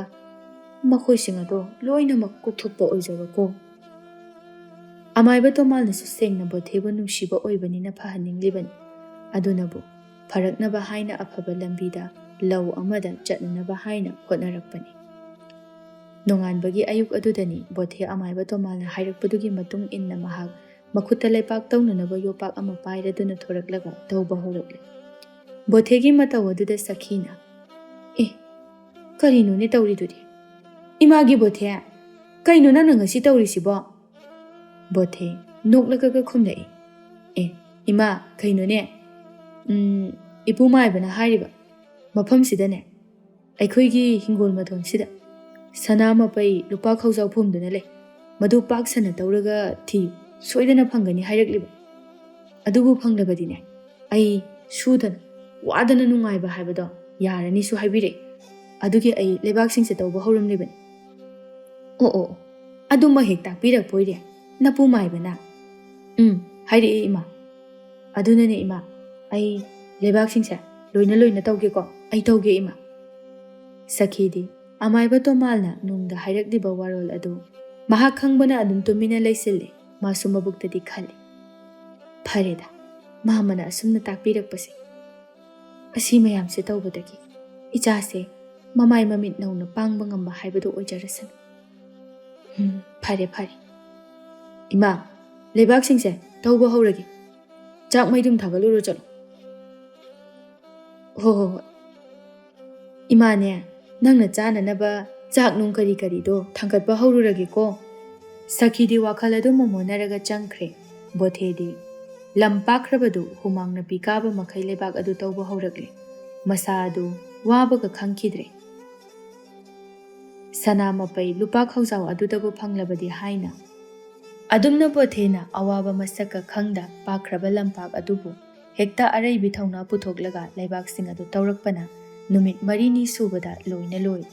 ꯃꯈꯣꯏꯁꯤꯡ ꯑꯗꯣ ꯂꯣꯏꯅꯃꯛ ꯀꯣꯛꯊꯣꯛꯄ ꯑꯣꯏꯖꯔꯣꯀꯣ"꯫ ꯑꯃꯥꯏꯕ ꯇꯣꯃꯥꯜꯅꯁꯨ ꯁꯦꯡꯅ ꯕꯣꯊꯦꯕꯨ ꯅꯨꯡꯁꯤꯕ ꯑꯣꯏꯕꯅꯤꯅ ꯐꯍꯟꯅꯤꯡꯂꯤꯕꯅꯤ꯫ ꯑꯗꯨꯅꯕꯨ ꯐꯔꯛꯅꯕ ꯍꯥꯏꯅ ꯑꯐꯕ ꯂꯝꯕꯤꯗ ꯂꯧ ꯑꯃꯗ ꯆꯠꯅꯅꯕ ꯍꯥꯏꯅ ꯍꯣꯠꯅꯔꯛꯄꯅꯤ꯫ ꯅꯣꯡꯉꯥꯟꯕꯒꯤ ꯑꯌꯨꯛ ꯑꯗꯨꯗꯅꯤ ꯕꯣꯊꯦ ꯑꯃꯥꯏꯕ ꯇꯣꯃꯥꯜꯅ ꯍꯥꯏꯔꯛꯄꯗꯨꯒꯤ ꯃꯇꯨꯡ ꯏꯟꯅ ꯃꯍꯥꯛ ꯃꯈꯨꯠꯇ ꯂꯩꯕꯥꯛ ꯇꯧꯅꯅꯕ ꯌꯣꯄꯥꯛ ꯑꯃ ꯄꯥꯏꯔꯗꯨꯅ ꯊꯣꯔꯛꯂꯒ ꯇꯧꯕ ꯍꯧꯔꯛꯂꯦ꯫ ꯕꯣꯊꯦꯒꯤ ꯃꯇꯧ ꯑꯗꯨꯗ ꯁꯈꯤꯅ, "ꯑꯦ, ꯀꯔꯤꯅꯣꯅꯦ ꯇꯧꯔꯤꯗꯨꯗꯤ? ꯏꯃꯥꯒꯤ ꯕꯣꯊꯦ, ꯀꯩꯅꯣ ꯅꯪꯅ ꯉꯁꯤ ꯇꯧꯔꯤꯁꯤꯕꯣ?" ꯕꯣꯊꯦ ꯅꯣꯛꯂꯒꯒ ꯈꯨꯝꯂꯛꯏ, "ꯑꯦ, ꯏꯃꯥ, ꯀꯩꯅꯣꯅꯦ? ꯎꯝ, ꯏꯄꯨ ꯃꯥꯏꯕꯅ ꯍꯥꯏꯔꯤꯕ ꯃꯐꯝꯁꯤꯗꯅꯦ, ꯑꯩꯈꯣꯏꯒꯤ ꯍꯤꯡꯒꯣꯜ ꯃꯇꯣꯟꯁꯤꯗ ꯁꯅꯥ ꯃꯄꯩ ꯂꯨꯄꯥ ꯈꯧꯖꯥꯎ ꯐꯨꯝꯗꯨꯅ ꯂꯩ꯫ ꯃꯗꯨ ꯄꯥꯛ ꯁꯟꯅ ꯇꯧꯔꯒ ꯊꯤꯌꯨ, ꯁꯣꯏꯗꯅ ꯐꯪꯒꯅꯤ ꯍꯥꯏꯔꯛꯂꯤꯕ꯫ ꯑꯗꯨꯕꯨ ꯐꯪꯂꯕꯗꯤꯅꯦ, ꯑꯩ ꯁꯨꯗꯅ ꯋꯥꯗꯅ ꯅꯨꯡꯉꯥꯏꯕ ꯍꯥꯏꯕꯗꯣ ꯌꯥꯔꯅꯤꯁꯨ ꯍꯥꯏꯕꯤꯔꯛꯏ꯫ ꯑꯗꯨꯒꯤ ꯑꯩ ꯂꯩꯕꯥꯛꯁꯤꯡꯁꯦ ꯇꯧꯕ ꯍꯧꯔꯝꯂꯤꯕꯅꯤ"꯫ "ꯑꯣ, ꯑꯣ, ꯑꯣ, ꯑꯗꯨꯃ ꯍꯦꯛ ꯇꯥꯛꯄꯤꯔꯛꯄ ꯑꯣꯏꯔꯦ ꯅꯄꯨ ꯃꯥꯏꯕꯅ"꯫ "ꯎꯝ, ꯍꯥꯏꯔꯛꯑꯦ ꯏꯃꯥ"꯫ "ꯑꯗꯨꯅꯅꯦ ꯏꯃꯥ, ꯑꯩ ꯂꯩꯕꯥꯛꯁꯤꯡꯁꯦ ꯂꯣꯏꯅ ꯂꯣꯏꯅ ꯇꯧꯒꯦꯀꯣ, ꯑꯩ ꯇꯧꯒꯦ ꯏꯃꯥ"꯫ ꯁꯈꯤꯗꯤ ꯑꯃꯥꯏꯕ ꯇꯣꯃꯥꯜꯅ ꯅꯨꯡꯗ ꯍꯥꯏꯔꯛꯂꯤꯕ ꯋꯥꯔꯣꯜ ꯑꯗꯨ ꯃꯍꯥꯛ ꯈꯪꯕꯅ ꯑꯗꯨꯝ ꯇꯨꯃꯤꯟꯅ ꯂꯩꯁꯤꯜꯂꯤ꯫ ꯃꯥꯁꯨ ꯃꯕꯨꯛꯇꯗꯤ ꯈꯜꯂꯤ, "ꯐꯔꯦꯗ, ꯃꯥꯃꯅ ꯑꯁꯨꯝꯅ ꯇꯥꯛꯄꯤꯔꯛꯄꯁꯦ꯫ ꯑꯁꯤ ꯃꯌꯥꯝꯁꯦ ꯇꯧꯕꯗꯒꯤ ꯏꯆꯥꯁꯦ ꯃꯃꯥꯏ ꯃꯃꯤꯠ ꯅꯧꯅ ꯄꯥꯡꯕ ꯉꯝꯕ ꯍꯥꯏꯕꯗꯨ ꯑꯣꯏꯖꯔꯁꯅꯨ꯫ ꯎꯝ, ꯐꯔꯦ, ꯐꯔꯦ꯫ ꯏꯃꯥ, ꯂꯩꯕꯥꯛꯁꯤꯡꯁꯦ ꯇꯧꯕ ꯍꯧꯔꯒꯦ꯫ ꯆꯥꯛ ꯃꯩꯗꯨꯝ ꯊꯥꯒꯠꯂꯨꯔꯣ ꯆꯠꯂꯣ"꯫ "ꯍꯣ, ꯍꯣ, ꯍꯣꯏ꯫ ꯏꯃꯥꯅꯦ, ꯅꯪꯅ ꯆꯥꯅꯅꯕ ꯆꯥꯛ ꯅꯨꯡ ꯀꯔꯤ ꯀꯔꯤꯗꯣ ꯊꯥꯡꯒꯠꯄ ꯍꯧꯔꯨꯔꯒꯦꯀꯣ"꯫ ꯁꯈꯤꯗꯤ ꯋꯥꯈꯜ ꯑꯗꯨ ꯃꯣꯃꯣꯟꯅꯔꯒ ꯆꯪꯈ꯭ꯔꯦ꯫ ꯕꯣꯊꯦꯗꯤ ꯂꯝ ꯄꯥꯛꯈ꯭ꯔꯕꯗꯨ ꯍꯨꯃꯥꯡꯅ ꯄꯤꯀꯥꯕ ꯃꯈꯩ ꯂꯩꯕꯥꯛ ꯑꯗꯨ ꯇꯧꯕ ꯍꯧꯔꯛꯂꯦ꯫ ꯃꯁꯥ ꯑꯗꯨ ꯋꯥꯕꯒ ꯈꯪꯈꯤꯗ꯭ꯔꯦ꯫ ꯁꯅꯥ ꯃꯄꯩ ꯂꯨꯄꯥ ꯈꯧꯖꯥꯎ ꯑꯗꯨꯗꯕꯨ ꯐꯪꯂꯕꯗꯤ ꯍꯥꯏꯅ꯫ ꯑꯗꯨꯝꯅ ꯕꯣꯊꯦꯅ ꯑꯋꯥꯕ ꯃꯁꯛꯀ ꯈꯪꯗ ꯄꯥꯛꯈ꯭ꯔꯕ ꯂꯝꯄꯥꯛ ꯑꯗꯨꯕꯨ ꯍꯦꯛꯇ ꯑꯔꯩꯕꯤ ꯊꯧꯅꯥ ꯄꯨꯊꯣꯛꯂꯒ ꯂꯩꯕꯥꯛꯁꯤꯡ ꯑꯗꯨ ꯇꯧꯔꯛꯄꯅ ꯅꯨꯃꯤꯠ ꯃꯔꯤꯅꯤ ꯁꯨꯕꯗ ꯂꯣꯏꯅ ꯂꯣꯏ꯫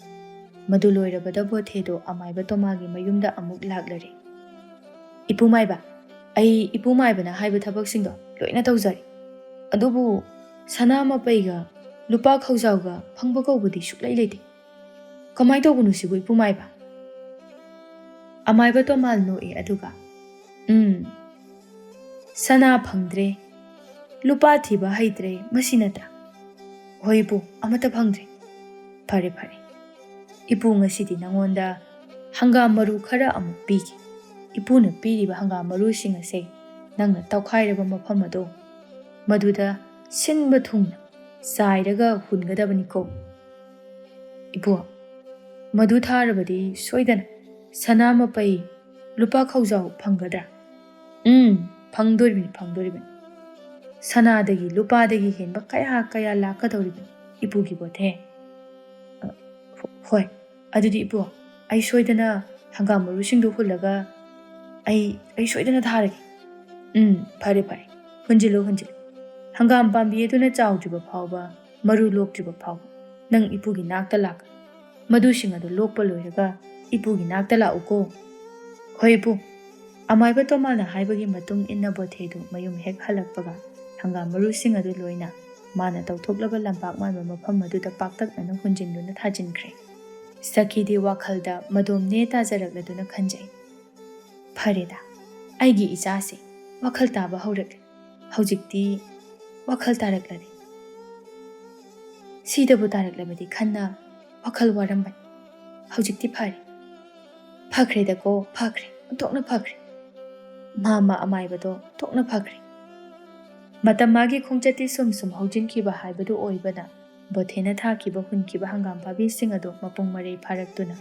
ꯃꯗꯨ ꯂꯣꯏꯔꯕꯗ ꯕꯣꯊꯦꯗꯣ ꯑꯃꯥꯏꯕ ꯇꯣꯃꯥꯒꯤ ꯃꯌꯨꯝꯗ ꯑꯃꯨꯛ ꯂꯥꯛꯂꯔꯦ꯫ "ꯏꯄꯨ ꯃꯥꯏꯕ, ꯑꯩ ꯏꯄꯨ ꯃꯥꯏꯕꯅ ꯍꯥꯏꯕ ꯊꯕꯛꯁꯤꯡꯗꯣ ꯂꯣꯏꯅ ꯇꯧꯖꯔꯦ꯫ ꯑꯗꯨꯕꯨ ꯁꯅꯥ ꯃꯄꯩꯒ ꯂꯨꯄꯥ ꯈꯧꯖꯥꯎꯒ ꯐꯪꯕ ꯀꯧꯕꯗꯤ ꯁꯨꯛꯂꯩ ꯂꯩꯇꯦ꯫ ꯀꯃꯥꯏꯅ ꯇꯧꯕꯅꯣ ꯁꯤꯕꯨ, ꯏꯄꯨ ꯃꯥꯏꯕ?" ꯑꯃꯥꯏꯕ ꯇꯣꯃꯥꯜ ꯅꯣꯛꯏ ꯑꯗꯨꯒ, "ꯎꯝ, ꯁꯅꯥ ꯐꯪꯗ꯭ꯔꯦ, ꯂꯨꯄꯥ ꯊꯤꯕ ꯍꯩꯇ꯭ꯔꯦ, ꯃꯁꯤ ꯅꯠꯇ꯭ꯔꯥ?" "ꯍꯣꯏ ꯏꯄꯨ, ꯑꯃꯠꯇ ꯐꯪꯗ꯭ꯔꯦ꯫" "ꯐꯔꯦ, ꯐꯔꯦ꯫ ꯏꯄꯨ ꯉꯁꯤꯗꯤ ꯅꯪꯉꯣꯟꯗ ꯍꯪꯒꯥꯝ ꯃꯔꯨ ꯈꯔ ꯑꯃꯨꯛ ꯄꯤꯒꯦ꯫ ꯏꯄꯨꯅ ꯄꯤꯔꯤꯕ ꯍꯪꯒꯥꯝ ꯃꯔꯨꯁꯤꯡ ꯑꯁꯦ ꯅꯪꯅ ꯇꯧꯈꯥꯏꯔꯕ ꯃꯐꯝ ꯑꯗꯣ, ꯃꯗꯨꯗ ꯁꯤꯟꯕ ꯊꯨꯡꯅ ꯆꯥꯏꯔꯒ ꯍꯨꯟꯒꯗꯕꯅꯤꯀꯣ꯫" "ꯏꯄꯨ, ꯃꯗꯨ ꯊꯥꯔꯕꯗꯤ ꯁꯣꯏꯗꯅ ꯁꯅꯥ ꯃꯄꯩ, ꯂꯨꯄꯥ ꯈꯧꯖꯥꯎ ꯐꯪꯒꯗ꯭ꯔꯥ?" "ꯎꯝ, ꯐꯪꯗꯣꯔꯤꯕꯅꯤ, ꯐꯪꯗꯣꯔꯤꯕꯅꯤ꯫ ꯁꯅꯥꯗꯒꯤ ꯂꯨꯄꯥꯗꯒꯤ ꯍꯦꯟꯕ ꯀꯌꯥ ꯀꯌꯥ ꯂꯥꯛꯀꯗꯧꯔꯤꯕꯅꯤ ꯏꯄꯨꯒꯤ ꯕꯣꯊꯦ꯫" "ꯑ, ꯍꯣ-, ꯍꯣꯏ꯫ ꯑꯗꯨꯗꯤ ꯏꯄꯨ, ꯑꯩ ꯁꯣꯏꯗꯅ ꯍꯪꯒꯥꯝ ꯃꯔꯨꯁꯤꯡꯗꯨ ꯍꯨꯜꯂꯒ ꯑꯩ, ꯑꯩ ꯁꯣꯏꯗꯅ ꯊꯥꯔꯒꯦ꯫" "ꯎꯝ, ꯐꯔꯦ, ꯐꯔꯦ꯫ ꯍꯨꯟꯖꯤꯜꯂꯨ, ꯍꯨꯟꯖꯤꯜꯂꯨ꯫ ꯍꯪꯒꯥꯝ ꯄꯥꯝꯕꯤ ꯑꯗꯨꯅ ꯆꯥꯎꯗ꯭ꯔꯤꯕ ꯐꯥꯎꯕ, ꯃꯔꯨ ꯂꯣꯛꯇ꯭ꯔꯤꯕ ꯐꯥꯎꯕ ꯅꯪ ꯏꯄꯨꯒꯤ ꯅꯥꯛꯇ ꯂꯥꯛꯀꯅꯤ꯫ ꯃꯗꯨꯁꯤꯡ ꯑꯗꯨ ꯂꯣꯛꯄ ꯂꯣꯏꯔꯒ ꯏꯄꯨꯒꯤ ꯅꯥꯛꯇ ꯂꯥꯛꯎꯀꯣ꯫" "ꯍꯣꯏ ꯏꯄꯨ꯫" ꯑꯃꯥꯏꯕ ꯇꯣꯃꯥꯜꯅ ꯍꯥꯏꯕꯒꯤ ꯃꯇꯨꯡ ꯏꯟꯅ ꯕꯣꯊꯦꯗꯨ ꯃꯌꯨꯝ ꯍꯦꯛ ꯍꯜꯂꯛꯄꯒ ꯍꯪꯒꯥꯝ ꯃꯔꯨꯁꯤꯡ ꯑꯗꯨ ꯂꯣꯏꯅ ꯃꯥꯅ ꯇꯧꯊꯣꯛꯂꯕ ꯂꯝꯄꯥꯛ ꯃꯥꯟꯕ ꯃꯐꯝ ꯑꯗꯨꯗ ꯄꯥꯛꯇꯛꯅꯅ ꯍꯨꯟꯖꯤꯟꯗꯨꯅ ꯊꯥꯖꯤꯟꯈ꯭ꯔꯦ꯫ ꯁꯈꯤꯗꯤ ꯋꯥꯈꯜꯗ ꯃꯗꯣꯝꯅꯦ ꯇꯥꯖꯔꯛꯂꯗꯨꯅ ꯈꯟꯖꯩ, "ꯐꯔꯦꯗ, ꯑꯩꯒꯤ ꯏꯆꯥꯁꯦ ꯋꯥꯈꯜ ꯇꯥꯕ ꯍꯧꯔꯛꯂꯦ꯫ ꯍꯧꯖꯤꯛꯇꯤ ꯋꯥꯈꯜ ꯇꯥꯔꯛꯂꯅꯤ꯫ ꯁꯤꯗꯕꯨ ꯇꯥꯔꯛꯂꯕꯗꯤ ꯈꯟꯅ ꯋꯥꯈꯜ ꯋꯥꯔꯝꯕꯅꯤ꯫ ꯍꯧꯖꯤꯛꯇꯤ ꯐꯔꯦ꯫ ꯐꯈ꯭ꯔꯦꯗꯀꯣ, ꯐꯈ꯭ꯔꯦ, ꯑꯣꯟꯊꯣꯛꯅ ꯐꯈ꯭ꯔꯦ꯫ ꯃꯥꯃ ꯑꯃꯥꯏꯕꯗꯣ ꯑꯣꯟꯊꯣꯛꯅ ꯐꯈ꯭ꯔꯦ꯫" ꯃꯇꯝ ꯃꯥꯒꯤ ꯈꯣꯡꯆꯠꯇꯤ ꯁꯨꯝ ꯁꯨꯝ ꯍꯧꯖꯤꯟꯈꯤꯕ ꯍꯥꯏꯕꯗꯨ ꯑꯣꯏꯕꯅ, ꯕꯣꯊꯦꯅ ꯊꯥꯈꯤꯕ ꯍꯨꯟꯈꯤꯕ ꯍꯪꯒꯥꯝ ꯄꯥꯝꯕꯤꯁꯤꯡ ꯑꯗꯨ ꯃꯄꯨꯡ ꯃꯔꯩ ꯐꯥꯔꯛꯇꯨꯅ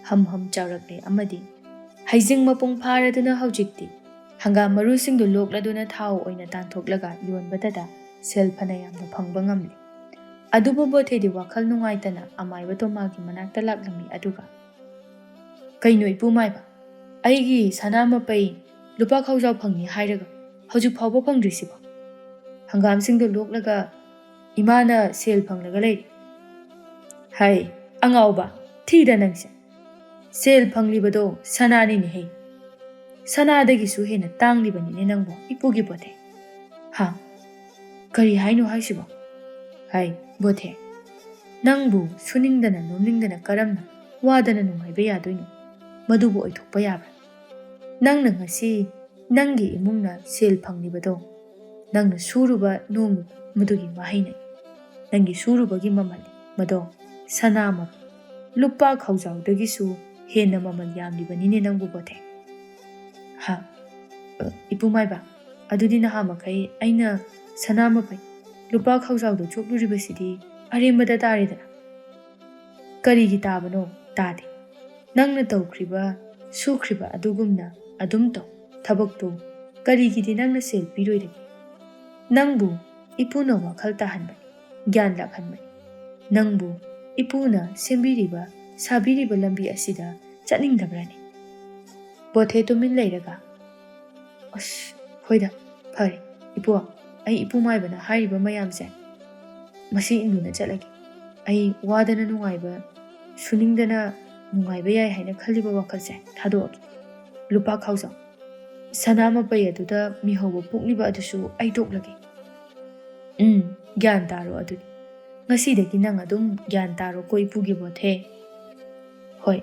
ꯍꯝ ꯍꯝ ꯆꯥꯎꯔꯛꯂꯦ ꯑꯃꯗꯤ ꯍꯩꯖꯤꯡ ꯃꯄꯨꯡ ꯐꯥꯔꯗꯨꯅ ꯍꯧꯖꯤꯛꯇꯤ ꯍꯪꯒꯥꯝ ꯃꯔꯨꯁꯤꯡꯗꯨ ꯂꯣꯛꯂꯗꯨꯅ ꯊꯥꯎ ꯑꯣꯏꯅ ꯇꯥꯟꯊꯣꯛꯂꯒ ꯌꯣꯟꯕꯗꯗ ꯁꯦꯜ ꯐꯅ ꯌꯥꯝꯅ ꯐꯪꯕ ꯉꯝꯂꯦ꯫ ꯑꯗꯨꯕꯨ ꯕꯣꯊꯦꯗꯤ ꯋꯥꯈꯜ ꯅꯨꯡꯉꯥꯏꯇꯅ ꯑꯃꯥꯏꯕ ꯇꯣꯃꯥꯒꯤ ꯃꯅꯥꯛꯇ ꯂꯥꯛꯂꯝꯃꯤ ꯑꯗꯨꯒ, "ꯀꯩꯅꯣ ꯏꯄꯨ ꯃꯥꯏꯕ, ꯑꯩꯒꯤ ꯁꯅꯥ ꯃꯄꯩ ꯂꯨꯄꯥ ꯈꯧꯖꯥꯎ ꯐꯪꯉꯤ ꯍꯥꯏꯔꯒ ꯍꯧꯖꯤꯛ ꯐꯥꯎꯕ ꯐꯪꯗ꯭ꯔꯤꯁꯤꯕꯣ? ꯍꯪꯒꯥꯝꯁꯤꯡꯗꯣ ꯂꯣꯛꯂꯒ ꯏꯃꯥꯅ ꯁꯦꯜ ꯐꯪꯂꯒ ꯂꯩꯔꯦ꯫ "ꯍꯩ, ꯑꯉꯥꯎꯕ, ꯊꯤꯗ ꯅꯪꯁꯦ꯫ ꯁꯦꯜ ꯐꯪꯂꯤꯕꯗꯣ ꯁꯅꯥꯅꯤꯅꯦꯍꯦ꯫ ꯁꯅꯥꯗꯒꯤꯁꯨ ꯍꯦꯟꯅ ꯇꯥꯡꯂꯤꯕꯅꯤꯅꯦ ꯅꯪꯕꯨ, ꯏꯄꯨꯒꯤ ꯕꯣꯊꯦ꯫ ꯍꯥ? ꯀꯔꯤ ꯍꯥꯏꯅꯣ ꯍꯥꯏꯁꯤꯕꯣ? ꯍꯩ, ꯕꯣꯊꯦ, ꯅꯪꯕꯨ ꯁꯨꯅꯤꯡꯗꯅ ꯅꯣꯝꯅꯤꯡꯗꯅ ꯀꯔꯝꯅ ꯋꯥꯗꯅ ꯅꯨꯡꯉꯥꯏꯕ ꯌꯥꯗꯣꯏꯅꯣ? ꯃꯗꯨꯕꯨ ꯑꯣꯏꯊꯣꯛꯄ ꯌꯥꯕ꯭ꯔꯥ? ꯅꯪꯅ ꯉꯁꯤ ꯅꯪꯒꯤ ꯏꯃꯨꯡꯅ ꯁꯦꯜ ꯐꯪꯂꯤꯕꯗꯣ ꯅꯪꯅ ꯁꯨꯔꯨꯕ ꯅꯣꯝꯂꯨꯕ ꯃꯗꯨꯒꯤ ꯃꯍꯩꯅꯤ꯫ ꯅꯪꯒꯤ ꯁꯨꯔꯨꯕꯒꯤ ꯃꯃꯜ ꯃꯗꯣ ꯁꯅꯥ ꯃꯄꯨ ꯂꯨꯄꯥ ꯈꯥꯎꯖꯥꯎꯗꯒꯤꯁꯨ ꯍꯦꯟꯅ ꯃꯃꯜ ꯌꯥꯝꯂꯤꯕꯅꯤꯅꯦ ꯅꯪꯕꯨ, ꯕꯣꯊꯦ꯫ ꯍꯥ? ꯏꯄꯨ ꯃꯥꯏꯕ, ꯑꯗꯨꯗꯤ ꯅꯍꯥ ꯃꯈꯩ ꯑꯩꯅ ꯁꯅꯥ ꯃꯄꯩ ꯂꯨꯄꯥ ꯈꯥꯎꯖꯥꯎꯗ ꯆꯣꯞꯂꯨꯔꯤꯕꯁꯤꯗꯤ ꯑꯔꯦꯝꯕꯗ ꯇꯥꯔꯦꯗꯅ?" "ꯀꯔꯤꯒꯤ ꯇꯥꯕꯅꯣ? ꯇꯥꯗꯦ꯫ ꯅꯪꯅ ꯇꯧꯈ꯭ꯔꯤꯕ, ꯁꯨꯈ꯭ꯔꯤꯕ ꯑꯗꯨꯒꯨꯝꯅ ꯑꯗꯨꯝ ꯇꯧ꯫ ꯊꯕꯛꯇꯨ ꯀꯔꯤꯒꯤꯗꯤ ꯅꯪꯅ ꯁꯦꯜ ꯄꯤꯔꯣꯏꯗꯒꯦ? ꯅꯪꯕꯨ ꯏꯄꯨꯅ ꯋꯥꯈꯜ ꯇꯥꯍꯟꯕꯅꯤ, ꯒ꯭ꯌꯥꯟ ꯂꯥꯛꯍꯟꯕꯅꯤ꯫ ꯅꯪꯕꯨ ꯏꯄꯨꯅ ꯁꯦꯝꯕꯤꯔꯤꯕ, ꯁꯥꯕꯤꯔꯤꯕ ꯂꯝꯕꯤ ꯑꯁꯤꯗ ꯆꯠꯅꯤꯡꯗꯕ꯭ꯔꯅꯦ?" ꯕꯣꯊꯦ ꯇꯨꯃꯤꯟ ꯂꯩꯔꯒ, "ꯑꯁ, ꯍꯣꯏꯗ, ꯐꯔꯦ, ꯏꯄꯨ, ꯑꯩ ꯏꯄꯨ ꯃꯥꯏꯕꯅ ꯍꯥꯏꯔꯤꯕ ꯃꯌꯥꯝꯁꯦ ꯃꯁꯤ ꯏꯟꯗꯨꯅ ꯆꯠꯂꯒꯦ꯫ ꯑꯩ ꯋꯥꯗꯅ ꯅꯨꯡꯉꯥꯏꯕ, ꯁꯨꯅꯤꯡꯗꯅ ꯅꯨꯡꯉꯥꯏꯕ ꯌꯥꯏ ꯍꯥꯏꯅ ꯈꯜꯂꯤꯕ ꯋꯥꯈꯜꯁꯦ ꯊꯥꯗꯣꯛꯑꯒꯦ꯫ ꯂꯨꯄꯥ ꯈꯥꯎꯖꯥꯎ, ꯁꯅꯥ ꯃꯄꯩ ꯑꯗꯨꯗ ꯃꯤꯍꯧꯕ ꯄꯣꯛꯂꯤꯕ ꯑꯗꯨꯁꯨ ꯑꯩ ꯇꯣꯛꯂꯒꯦ꯫ ꯎꯝ, ꯒ꯭ꯌꯥꯟ ꯇꯥꯔꯣ ꯑꯗꯨꯗꯤ꯫ ꯉꯁꯤꯗꯒꯤ ꯅꯪ ꯑꯗꯨꯝ ꯒ꯭ꯌꯥꯟ ꯇꯥꯔꯣꯀꯣ, ꯏꯄꯨꯒꯤ ꯕꯣꯊꯦ꯫ ꯍꯣꯏ,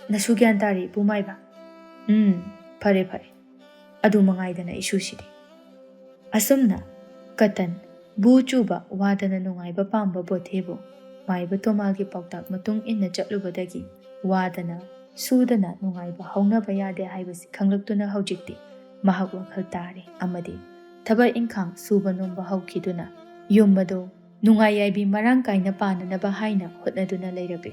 ꯅꯁꯨ ꯒ꯭ꯌꯥꯟ ꯇꯥꯔꯦ, ꯏꯄꯨ ꯃꯥꯏꯕ꯫ ꯎꯝ, ꯐꯔꯦ, ꯐꯔꯦ꯫ ꯑꯗꯨ ꯃꯉꯥꯏꯗꯅ ꯏꯁꯨꯁꯤꯗꯤ꯫" ꯑꯁꯨꯝꯅ ꯀꯇꯟ ꯕꯨ ꯆꯨꯕ ꯋꯥꯗꯅ ꯅꯨꯡꯉꯥꯏꯕ ꯄꯥꯝꯕ ꯕꯣꯊꯦꯕꯨ ꯃꯥꯏꯕ ꯇꯣꯃꯥꯒꯤ ꯄꯥꯎꯇꯥꯛ ꯃꯇꯨꯡ ꯏꯟꯅ ꯆꯠꯂꯨꯕꯗꯒꯤ ꯋꯥꯗꯅ ꯁꯨꯗꯅ ꯅꯨꯡꯉꯥꯏꯕ ꯍꯧꯅꯕ ꯌꯥꯗꯦ ꯍꯥꯏꯕꯁꯤ ꯈꯪꯂꯛꯇꯨꯅ ꯍꯧꯖꯤꯛꯇꯤ ꯃꯍꯥꯛ ꯋꯥꯈꯜ ꯇꯥꯔꯦ ꯑꯃꯗꯤ ꯊꯕꯛ ꯏꯪꯈꯥꯡ ꯁꯨꯕ ꯅꯣꯝꯕ ꯍꯧꯈꯤꯗꯨꯅ ꯌꯨꯝ ꯑꯗꯨ ꯅꯨꯡꯉꯥꯏ ꯌꯥꯏꯕꯤ ꯃꯔꯥꯡ ꯀꯥꯏꯅ ꯄꯥꯟꯅꯅꯕ ꯍꯥꯏꯅ ꯍꯣꯠꯅꯗꯨꯅ ꯂꯩꯔꯕꯤ꯫